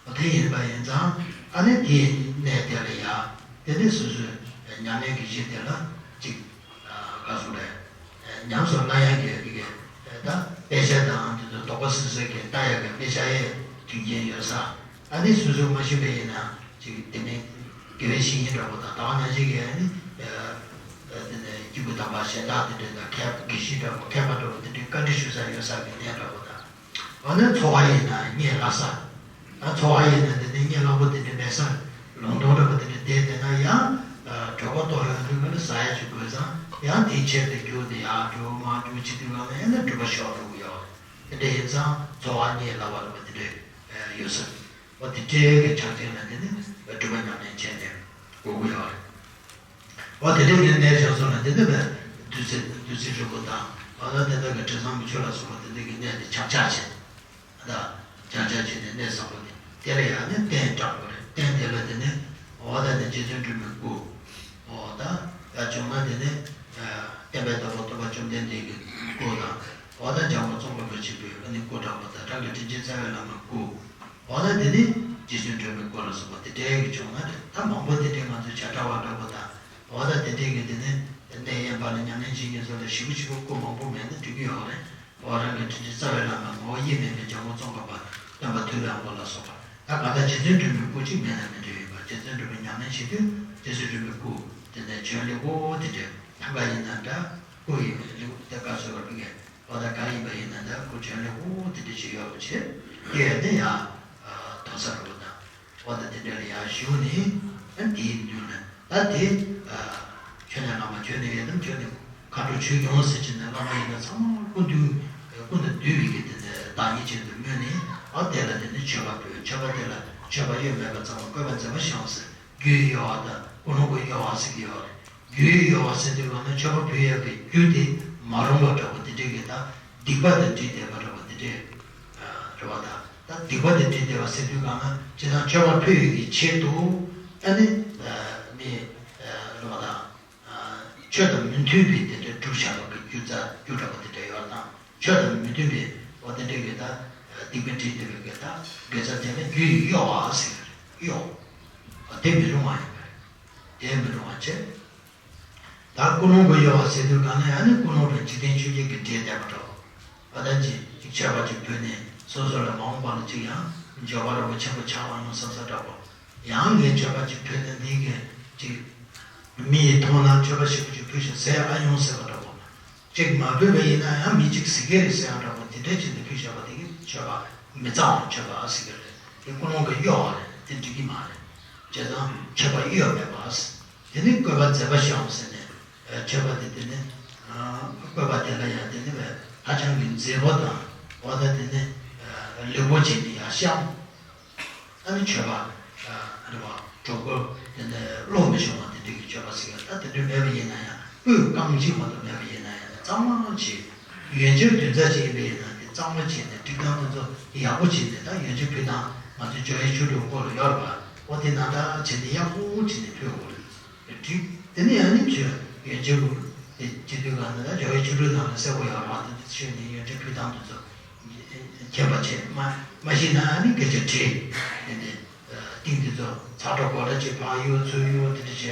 འོ་དེ་ཡིན་པ་ཡིན་ཙང་། ཨ་ནི་དེའི་གནས་དེ་ལ་ཡ་དེ་ནི་སོ་སོའི་ཉམས་ལེན་གྱི་གཞི་དེ་ལ་ཅིག་ག་ཟེར་དགོས་རེད། ཉམས་སུ་བླང་ཡག་གི་རིགས་ཀྱི་ད་དཔེ་ཆ་དང་དེ་ཚོ་དོགས་པ་སེལ་སེལ་གྱི་ལྟ་ཡག་གི་དཔེ་ཆ་ཡི་མཐུན་རྐྱེན་ཡོད་ས། ཨ་ནི་སོ་སོས་མ་ཤེས་པ་ཡིན་ན་ཅིག་དེ་ནི་དགེ་བའི་བཤེས་གཉེན་འདྲ་པོ་དང་། ད་ག་ནང་བཞིན་གྱི་ཨ་ནི་དེ་ནི་སྐྱེས་བུ་དམ་པ་གཞན་དག་དེ་འདྲ་དང་། མཁས་དགེ་བཤེས་འདྲ་པོ་མཁས་པ་འདྲ་པོ་དེ་འདྲའི་བཀའ་འདྲི་ཞུ་ས་ཡོད་ས་གི་གནས་འདྲ་པོ་དང་། འོ་ན་འཚོ་བ་ཡིན་ན་གཉིད་ལྷག་ས། ད་འཚོ་བ་ཡིན་ན་དེ་ནི་གཉིད་ལྷག་པོ་དེ་འདྲ་མེད་ས། ལུང་སྟོང་འདྲ་པོ་དེ་འདྲ་བསྡད་བསྡད་ན་ཡང་། གྲོད་ཁོག་ལྟོགས་ཡོང་དུས་ང་ལ་ཟ་ཡ་ཅིག་དགོས་ཙང་། ཡང་དེའི་ཕྱིར་དུ་རྒྱུགས་ཏེ་ཡར་རྒྱུགས་མར་རྒྱུགས་བྱེད་དུས་ང་ལ་ཡང་ན་འགྲུལ་པ་ཤོར་འགྲོ་གི་ཡོད་རེད། དེ་འདྲ་ཡིན་ཙང་འཚོ་བ་གཉིད་ལྷག་པ་འདྲ་པོ་དེ་འདྲ་ཡོད་ས། འོ་དེ་འདྲའི་གི་ཆ་རྐྱེན་ལ་དེ་ནི་འགྲུལ་པ་ཉམས་ལེན་བྱས་ནས་དགོས་ཀྱི་ཡོད་རེད། འོ་དེ་འདྲའི་གི་གནས་བྱུང་སོང་ན། དེ་ནི་བདུད་རྩི་བདུད་རྩི་རིལ་བུ་དང་། འོ་ན་དེ་འདྲ་གི་དྲི་བཟང་མིག་ཆུ་ལ་སོགས་པ་དེ་འདྲ་གི་གནས་དེ་ཆག་ཆག་བྱས། ད་ཆག་ཆག་བྱས་ནས་གནས་བཟང་པོ་དེ། དེ་ལ་ཡང་ནི་རྟེན་དྲག་པོ་རེད། རྟེན་དེ་ལ་དེ་ནི་འོ་ད་ནི་རྗེ་བཙུན་སྒྲོལ་མའི་སྐུ། འོ་ད་ཡར་བྱུང་ན་དེ་ནི་བསྟན་པའི་བདག་པོ་སྟོན་པ་བཅོམ་ལྡན་འདས་ཀྱི་སྐུ་དང་། འོ་ད་འཇམ་མགོན་ཙོང་ཁ་པ་ཆེན་པོའི་ཨ་ནི་སྐུ་འདྲ་པོ་དང་། བྲག་གི་དྲིན་ཅན་རྩ་བའི་བླ་མའི་སྐུ། འོ་ན་དེ་ནི་རྗེ་བཙུན་སྒྲོལ་མའི་སྐུ་ལ་སོགས་པ་དེ་འདྲའི་གི་བྱུང་ན་རེད། ད་མང་པོ་དེ་འདྲའི་ང་ཚོའི་བྱ་བྲལ་བ་འདྲ་པོ་དང་། འོ་ད་དེ་འདྲའི་གི་དེ་ནི་གནས་དབེན་པ་ལ་ཉམས་ལེན་བྱེད་མཁན་ཚོ་ལ་ཞེ་པོ་ཞེ་པོ་སྐུ་མང་པོ་མེད་ན་འགྲིག་གི་ཡོད་རེད། འོ་རང་གི་དྲིན་ཅན་རྩ་བའི་བླ་མ་ངོ་བོ་དབྱེར་མེད་པའི་འཇམ་མགོན་ཙོང་ཁ་པ་སྟོན་པ་ཐུབ་པའི་དབང་པོ་ལ་སོགས་པ། ད་གང་ལྟར་རྗེ་བཙུན་སྒྲོལ་མའི་སྐུ་གཅིག་མེད་ན་མི་འགྲིག་ཡོད་པ། རྗེ་བཙུན་སྒྲོལ་མའི་ཉམས་ལེན་བྱེད་དུས་རྗེ་བཙུན་སྒྲོལ་མའི་སྐུ་དེ་ནས་བྱོན་ལེགས་པོ་དེ་འདྲ། ཐང་ག་ཡིན་ན་འདྲ། སྐུ་ཡིན་པའི་ལེགས་པོ་དེ་ག་ཚོད་པ་ཕི་གས། འོ་ད་ག་ཡིན་པ་ཡིན་ན་འདྲ། སྐུ་བྱོན་ལེགས་པོ་དེ་འདྲ་ཅིག་ཡོད་པ་བྱས། དེ་ཡང་ནི་ཡང་དོགས་ས་རུ་དང་། འོ་ད་དེ་འདྲ་ལ་ཡར་ཞུགས་ནས། ཨ་དེའི་མདུན་ལ་ད་དེ་ཁྱོད་ནས་བླ་མ་ཁྱོད་ནས་ཡོད་དམ། ཁྱོད་ནས་མཁའ་འགྲོ་མཆོད་ཡོང་ཟེར་བྱས་ནས། བླ་མ་ཡིན་ན་ཚང་མ་སྐུ་མདུན་སྐུ་མདུན་བསྡུས་པའི་གི་དེ་ནས་བདག་ཉིད་ཅན་དུ་སྨོས་ནས། ཨ་དེ་ལ་དེ་ནས་མཆོད་པ་ཕུལ། མཆོད་པ་དེ་ལ་མཆོད་པ་གཡོ་མེད་པ་ཚང་མ་བཀོད་པ་མཛད་པ་ཞིག་ཡོང་ཟེར། རྒྱུའི་གཡོ་བ་དང་ཀུན་སློང་གི་གཡོ་བ་ཟེར་གྱི་ཡོད་རེད། རྒྱུའི་གཡོ་བ་ཟེར་དུས་གང་ན་མཆོད་པ་ཕུལ་ཡག་གི་རྒྱུ་དེ་མ་རུང་བ་འདྲ་པོ་དེ་འདྲའི་གི་དང་། སྡིག་པ་དང་འདྲེས་བསྡད་པ་འདྲ་པོ་དེ་འདྲའི་རེད་པ། ད་ད་སྡིག་པ་དང་འདྲེས་བསྡད་པ་ཟེར་དུས་གང་ན། ཅི་ལྟར་མཆོད་པ་ཕུལ་ཡག་གི་ཆེད་དུ་ཨ་ནི་མི་རེད་པ། ད་ཆོས་དང་མི་མཐུན་པའི་དེ་འདྲའི་སྒྲུབ་བྱ་བ་གི་རྒྱུ་རྩ་རྒྱུ་འདྲ་པོ་དེ་འདྲ་ཡོད་དང་། ཆོས་དང་མི་མཐུན་པའི་འོ་དེ་འདྲའི་གི་ད་སྡིག་པ་འདྲེས་བསྡད་པའི་གི་ད་དགེ་རྩ་དེ་ལ་རྒྱུའི་གཡོ་བ་ཟེར་གྱི་རེད། གཡོ། འོ་དེ་མི་རུང་བ་ཡིན་པ་རེད། དེ་མི་རུང་བ་བྱས། ད་ཀུན་སློང་གི་གཡོ་བ་ཟེར་དུས་གང་ན། ཨ་ནི་ཀུན་སློང་དང་འཇིག་རྟེན་ཆོས་བརྒྱད་ཀྱི་འདྲེས་བསྡད་པ་འདྲ་པོ། ཨ་ད་ཅིག་ཅིག་མཆོད་པ་ཅིག་ཕུལ་ནས་སོ་སོ་ལ་མ་འོངས་པ་ལ་ཅིག་ཡང་འབྱོར་པ་རབ་པོ་ཆེན་པོ་ཆགས་པ་ཡོང་བསམ་ས་འདྲ་པོ། ཡང་ངས་མཆོད་པ་ཅིག་ཕུལ་ན་འདི་གི་ཅིག་མི་ཡིས་མཐོང་ན་མཆོད་པ་ཞེ་པོ་ཅིག་ཕུལ་ཤག་ཟེར་ཨ་ཡོང་ཟེར་བ་འདྲ་པོ། ཅིག་མ་ཕུལ་བ་ཡིན་ན་ཡང་མི་གཅིག་ཟེར་གི་རེད་ཟེར་ཡག་འདྲ་པོ་དེ་འདྲ་བྱས་ནས་ཕུལ་བཞག་པ་དེ་གི་མཆོད་པ་མི་གཙང་བ་མཆོད་པ་ཟེར་གི་རེད། དེ་ཀུན་སློང་གི་གཡོ་བ་རེད། དེ་འགྲིག་གི་མ་རེད། བྱས་ཙང་མཆོད་པ་གཡོ་མེད་པ། དེ་ནི་བཀོད་པ་མཛད་པ་ཞིག་ཡོང་ཟེར་ནས། མཆོད་པ་དེ་དེ་ནི་བཀོད་པ་དེ་ལ་ཡང་དེ་ནི་ཧ་ཅང་གི་མཛེས་པོ་དང་། འོ་ད་དེ་ནི་ལེགས་པོ་བྱས་ནས་ཡར་བཤམས། ཨ་ནི་མཆོད་པ་རེད་པ། སྒྲོ་སྐུར་དེ་ནས་བློ་མི་ཤོང་བ་དེ་འདྲ་གི་མཆོད་པ་ཟེར་གི། ད་དེ་འདྲ་མེད་པ་ཡིན་ན་ཡང་སྤུས་རྐང་གཅིག་མ་གཏོགས་མེད་པ་ཡིན་ན་ཡང་། གཙང་མ་བྱས། ཡོན་ཆབ་བདུན་ཚར་ཅིག་ཡིན་པ་ཡིན་ན་དེ་གཙང་མ་བྱས་ནས་སྒྲིག་སྟངས་དེ་ཚོ་ཡག་པོ་བྱས་ནས། ད་ཡོན་ཆབ་ཕུལ་སྟངས་ང་ཚོའི་ཇོ་ཡི་ཆོས་དྲུག་སྐོར་ལ་ཡོད་རེད་པ། འོ་དེ་ནང་ལྟར་བྱས་ནས་ཡག་པོ་བྱས་ནས་ཕུལ་དགོས་རེད། འགྲིག། དེ་ནས་ཡང་ནི་ཆོས་ཡོན་ཆབ་དེ་བྱེད་དུས་གང་ན། ད་ཇོ་ཡི་ཆོས་དྲུག་ནང་ལ་གསལ་པོ་ཡོད་རེད་པ། དེ་ཚོ་ཆོས་ནི་ཡོན་ཆབ་ཕུལ་སྟངས་དེ་ཚོ་མཁྱེན་པ་བྱས། མ་མ་ཤེས་ན་ཨ་ནི་སྐད་ཆ་དྲིས། དེ་ནས་ཏིང་དེ་ཚོ་ཚ་དྲོད་གོ་ལ་ཅིག་ཕར་གཡུག་ཚུར་གཡུག་དེ་འདྲ་བྱས་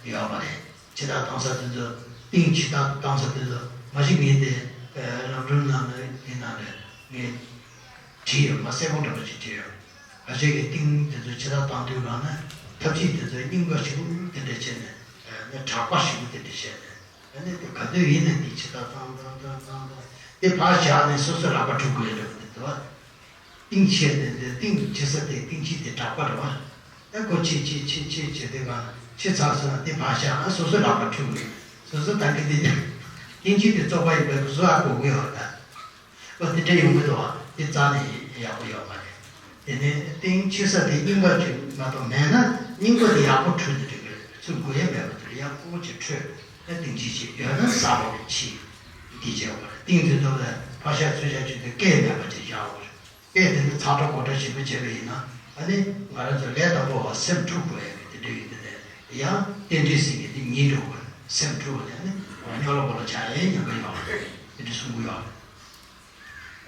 ཡོད་མ་རེད། ཕྱི་ཐག་བཏང་ས་དེ་ཚོ། ཏིང་ཕྱི་ཐག་བཏང་ས་དེ་ཚོ། མ་གཞི་ངས་དེ་ལམ་སྒྲོན་ནང་ལ་ཡིན་ན་རེད། ངས་བྲིས་ཡོད། མ་གསལ་པོ་འདྲ་པོ་ཅིག་བྲིས་ཡོད། ཁ་ཤས་ཀྱིས་ཏིང་དེ་ཚོ་ཕྱི་ཐག་བཏང་དུས་གང་ན། ཐབས་ཤེས་དེ་ཚོ་རྙིང་པ་ཞིག་དེ་འདྲ་བྱས་ནས་ནི་དྲག་པ་ཞིག་དེ་འདྲ་བྱས་ནས་ནི་དེ་ག་དུས་ཡིན་ན་དེ་ཇི་ལྟར་བཏང་བཏང་བཏང་བཏང་བཏང་དེ་ཕར་བཞག་ནས་སོ་སོ་ལག་པ་འཁྲུ་དགོས་རེད་འདུག་བ། གཏིང་ཆེ་དེ་འདི་གཏིང་ཆེ་ས་དེ་གཏིང་ཆེ་དེ་དྲག་པ་རེད་བ། ཨ་ཁོ་ཆེ་ཆེ་ཆེ་ཆེ་ཆེ་དེ་ག་ཆེ་ཚར་སོང་ན་དེ་ཕར་བཞག་ན་སོ་སོ་ལག་པ་འཁྲུ་དགོས། སོ་སོ་ད་གི་དེ་གཏིང་ཆེ་དེ་བཙོག་པ་ཡིན་པས་སོ་སོ་ཨ་གོ་གི་ཡོད་ད། ཨོ་དེ་འདྲ་ཡོང་གི་འདུག་བ། དེ་རྩ་ནས་ཡག་པོ་ཡོད་མ་རེད། དེ་ནས་གཏིང་ཆེ་ས་དེ་རྙིང་པ་ཅིག་མ་གཏོགས་མེད་ན་རྙིང་པ་དེ་ཡག་པོ་འཁྲུད་དེ་འགྲིག་གི་རེད། ཚུར་འགུལ་ཡས་མེད་པ་དེ་ལ་ཡག་པོ་ཅིག་འཁྲུད་ཨ་གཏིང་ཆེ་ཅིག་ཡོད་ན་གསལ་པོ་རེད་ཕྱིས་འདི་བྱས་པ་རེད། གཏིང་དེ་ཚོ་ལ་ཕར་བཞག་ཚུར་བཞག་བྱས་ཏེ་སྐད་མེད་པ་ཅིག་བཞག་པ་རེད། སྐད་དེ་ནི་ཚ་དྲོད་གོ་དྲོད་བྱེད་པ་བྱས་པ་ཡིན་ན་ཨ་ནི་ང་རང་ཚོ་ལས་དང་པོ་བ་སེམས་འཁྲུག་དགོས་ཡ་གི་དེ་འདྲ་ཡོད་དེ་ནས་ཡང་རྟེན་འབྲེལ་ཟེར་མཁན་དེ་ཉིད་འགྲོ་དགོས་སེམས་འཁྲུག་པ་ནས་ཨ་ནི་སྨྱོ་ལ་པོ་ལ་ཆགས་ཡའི་ཉེན་ཁ་ཡོད་རེད། དེ་འདྲ་གསུང་གི་ཡོད་རེད།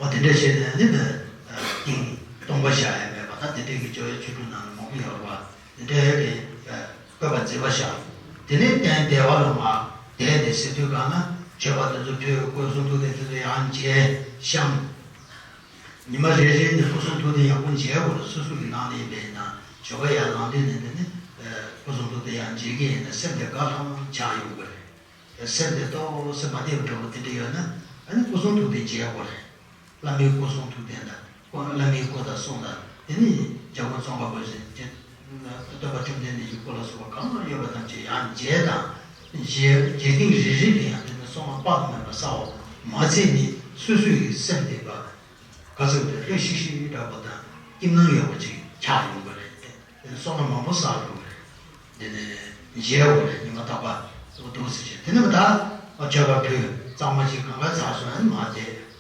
འོ་དེ་འདྲ་བྱས་ནས་ནི་ནི་ཨ་ཏིང་སྟོང་པ་བཞག་ཡ་མེད་པ་ད་དེ་འདྲའི་གི་སྤྱོད་ཡ་ཆོས་དྲུག་ནང་ལ་མང་པོ་ཡོད་རེད་པ། དེ་འདྲའི་གི་ཨ་བཀོད་པ་མཛེས་པ་བཞག་དེ་ནས་རྟེན་བདེ་བ་ལ་མར་བསྡད་དེ་ཟེར་དུས་གང་ན་མཆོད་པ་དེ་ཚོ་ཕུལ། སྐུ་གསུང་ཐུགས་རྟེན་དེ་ཚོ་ཡང་མཇལ་བཤམས། ཉི་མ་རེ་རེ་ནས་སྐུ་གསུང་ཐུགས་རྟེན་ཡག་པོ་མཇལ་དགོས་རེད། སོ་སོ་གི་ནང་ནས་ཡིན་པ་ཡིན་ན་ཆོ་ག་ཡར་ལངས་དུས་ནས་འདི་ནི་སྐུ་གསུང་ཐུགས་རྟེན་ཡར་མཇལ་གྱི་ཡིན་ན་སེམས་དེ་དགའ་ལྷང་ལྷང་ཆགས་ཡོང་གི་རེད། སེམས་དེ་ཏོག་ཙམ་མ་བདེ་བ་འདྲ་པོ་དེ་འདྲ་ཡོད་ན་ཨ་ནི་སྐུ་གསུང་ཐུགས་རྟེན་མཇལ་དགོས་རེད། བླ་མའི་སྐུ་གསུང་ཐུགས་རྟེན་དང་བླ་མའི་སྐུ་དང་གསུང་དང་དེ་ནི་འཇམ་མགོན་ཙོང་ཁ་པ་ཞིག་སྟོན་པ་བཅོམ་ལྡན་འདས་ཀྱི་སྐུ་ལ་སོགས་པ་གང་ཡོད་པ་ཐམས་ཅད་ཡང་མཇལ་དང་མཇལ་མཇལ་ཐེངས་རེ་རེ་ལ་ཡང་དེ་ནི་བསོད་ནམས་དཔག་ཏུ་མེད་པ་བསགས་པ་མ་ཚད་ནི་སོ་སོ་ཡི་སེམས་དེ་དགའ། ག་ཚོད་རེད། ལྷོད་ཤིག་ཤིག་འདྲ་པོ་དང་སྐྱིད་སྣང་ཡོད་པ་ཅིག་ཆགས་ཡོང་གི་རེད། དེ་བསོད་ནམས་མང་པོ་བསགས་འགྲོ་གི་རེད། འདི་ནས་མཇལ་བ་རེད། ཉི་མ་རྟག་པར་འདུག་ཟེར་བྱས་དེ་ནས་མ་ད་མཆོད་པ་ཕུལ་གཙང་མ་ཅིག་གང་ག་ཚར་སོང་ཨ་ནི་མར་བསྡད།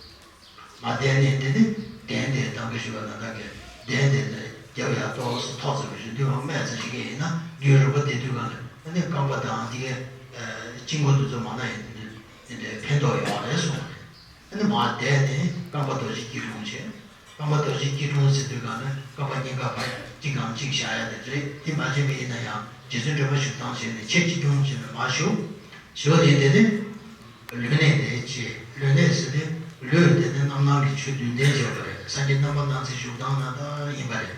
མར་བསྡད་ནས་དེ་ནས་གདན་དེ་གདན་གྱི་ཞུ་བ་ན་ད་གི་གདན་དེ་ནས་རྒྱབ་ཡར་ཏོག་ཙམ་ཐོག་ཙམ་རེ་འདུག་བ། སྨད་ཙམ་ཞིག་གི་ཡིན་ན་རྒྱུན་རིང་པོ་བསྡད་དུས་གང་ལ་ཨ་ནི་རྐང་པ་དང་དེ་གའི་དཀྱིལ་འཁོར་དེ་ཚོ་མ་ན་ཡིན་དེ་འདྲའི་ཕན་ཐོགས་ཡོད་རེད་གསུངས་པ་རེད། ཨ་ནི་མར་བསྡད་ནས་རྐང་པ་རྡོ་རྗེ་སྐྱིལ་ཀྲུང་བྱས། རྐང་པ་རྡོ་རྗེ་སྐྱིལ་ཀྲུང་ཟེར་དུས་གང་ན་རྐང་པ་གཉིས་ཀ་ཕར་གཅིག་གམ་གཅིག་བཞག་ཡ་དེ་རེད། དེ་མ་བྱས་པ་ཡིན་ན་ཡང་རྗེ་བཙུན་སྒྲོལ་མ་བཞུགས་སྟངས་བྱས་ནས་ཆེ་སྐྱིལ་ཀྲུང་བྱས་ནས་མར་བཞུགས། བཞུགས་ནས་དེ་ནས་ལུས་གནད་དེ་བྱས། ལུས་གནད་ཟེར་དུས་ལུས་དེ་ནི་རྣམ་སྣང་གི་ཆོས་བདུན་ལྡན་བྱས་པ་རེད། སངས་རྒྱས་རྣམ་པར་སྣང་མཛད་བཞུགས་སྟངས་ནང་ལྟར་ཡིན་པ་རེད།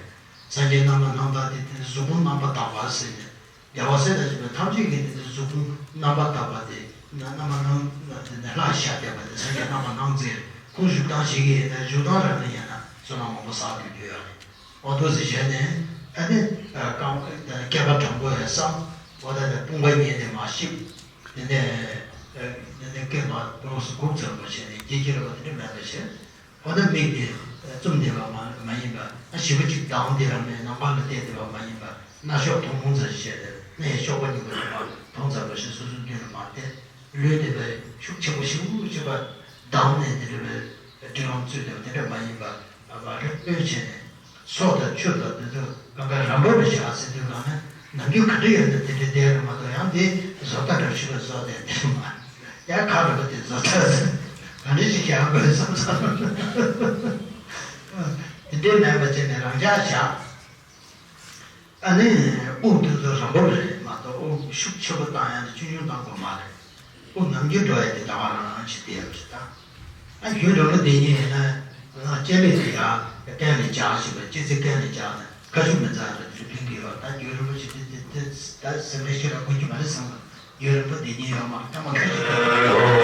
སངས་རྒྱས་རྣམ་པར་སྣང་སྟངས་དེ་དེ་ནི་གཟུགས་ཕུང་རྣམ་པར་དག་པ་ཟེར་ནས། རྒྱལ་བ་སྲས་དང་བཅས་པ་ཐམས་ཅད་ཀྱིས་ནི་གཟུགས་ཕུང་རྣམ་པར་དག་པ་དེ་ན་རྣམ་པར་སྣང་དེ་ནི་ལྷར་ཤར་བསྡད་པ་དེ་སངས་རྒྱས་རྣམ་པར་སྣང་མཛད། ཁོང་བཞུགས་སྟངས་ཤིག་གིས་ན་བཞུགས་སྟངས་རང་ལ་ཡིན་ན་བསོད་ནམས་མང་པོ་བསགས་ཐུབ་རྒྱུ་ཡོད་རེད། འོ་འདུག་སེ་བྱས་ནས་ཨ་ནི་རྐང་བཀལ་པ་དྲང་པོ་ཡང་བསམ། འོ་ད་ནི་དཔུང་པ་གཉིས་ནས་མར་གཤིབ། དེ་ནས་དེ་ནས་སྐེད་པ་ཏོག་ཙམ་སྒུག་ཚར་བ་བྱས་ནས་སྐྱེ་ཁྱེར་བ་དེ་འདྲ་མེད་པ་བྱས། འོ་ན་མིག་དེ་བཙུམས་བསྡད་པ་མ་མ་ཡིན་པ། ཞེ་པོ་ཅིག་གདངས་ཏེ་རང་ནས་ནམ་མཁའ་ལ་བལྟས་བསྡད་པ་མ་ཡིན་པ། སྣ་གཤོག་མཐོང་ཐོང་ཙམ་ཞིག་བྱས་ཏེ་སྣའི་གཤོག་པ་གཉིས་པོ་དེ་མར་མཐོང་ཙམ་པ་ཞིག་སོ་སོའི་མདུན་ལ་མར་བལྟས། ལུས་དེ་བས་ཤུགས་ཆེན་པོ་ཞེ་པོ་ཅིག་པ་གདངས་ནས་དེ་འདྲ་བའི་སྒྲིག་ལམ་བཙུགས་བསྡད་པ་དེ་འདྲ་མ་ཡིན་པ། ཨ་བ་རི་སྤོས་བྱས་ནས་སོ་དང་ཆུ་དང་དེ་ཚོ་གང་ག་རམ་འབབ་རེ་བཞག་ཟེར་དུས་གང་ན་ནམ་རྒྱུན་ག་འདྲ་ཡོད་ན་དེ་འདྲ་བསྡད་རེད་མ་གཏོགས་ཡང་དེ་བཟོ་ལྟ་འདྲ་ཞིག་ལ་བཟོ་བསྡད་དེ་མ། ཡང་ཁ་རུ་བ་དེ་བཟོ་ལྟ་ཟེར། ག་འདྲ་ཞིག་བཞག་དགོས་བསམ་བསམ། དེ་འདྲའི་མེད་པ་བྱས་ནས་རང་འཇགས་བཞག་ཨ་ནི་དབུགས་དེ་ཚོ་རང་བབས་རེད་མ་གཏོགས་དབུགས་ཤུགས་ཆེན་པོ་བཏང་ཡ་དེ་ཆུང་ཆུང་བཏང་དགོས་མ་རེད། དབུགས་ནམ་རྒྱུན་འགྲོ་ཡ་དེ་ད་ག་རང་རང་ཞིག་བསྡད་ཡོད་རེད་ད། ཨ་རྒྱུན་རིང་པོ་བསྡད་མཁན་ཡིན་ན་ང་ལྕེ་ལེ་དེ་ཡར་སྐེ་ལ་སྦྱར་བཞིན་པ་ལྕེ་རྩེ་སྐེ་ལ་སྦྱར་ནས་ཁ་ཤུགས་མི་འཛག་རེད་དེ་ཕན་གྱི་ཡོད་ད། རྒྱུན་རིང་པོ་ཞིག་དེ་དེ་དེ་ད་སེམས་ཁྲལ་ཞིག་ལ་དགོས་ཀྱི་མ་རེད་བསམ་གི། རྒྱུན་རིང་པོ་བསྡད་མཁན་ཡོད་མ་རེད་ད་མ་ཁ་ཤུགས་ཀྱི།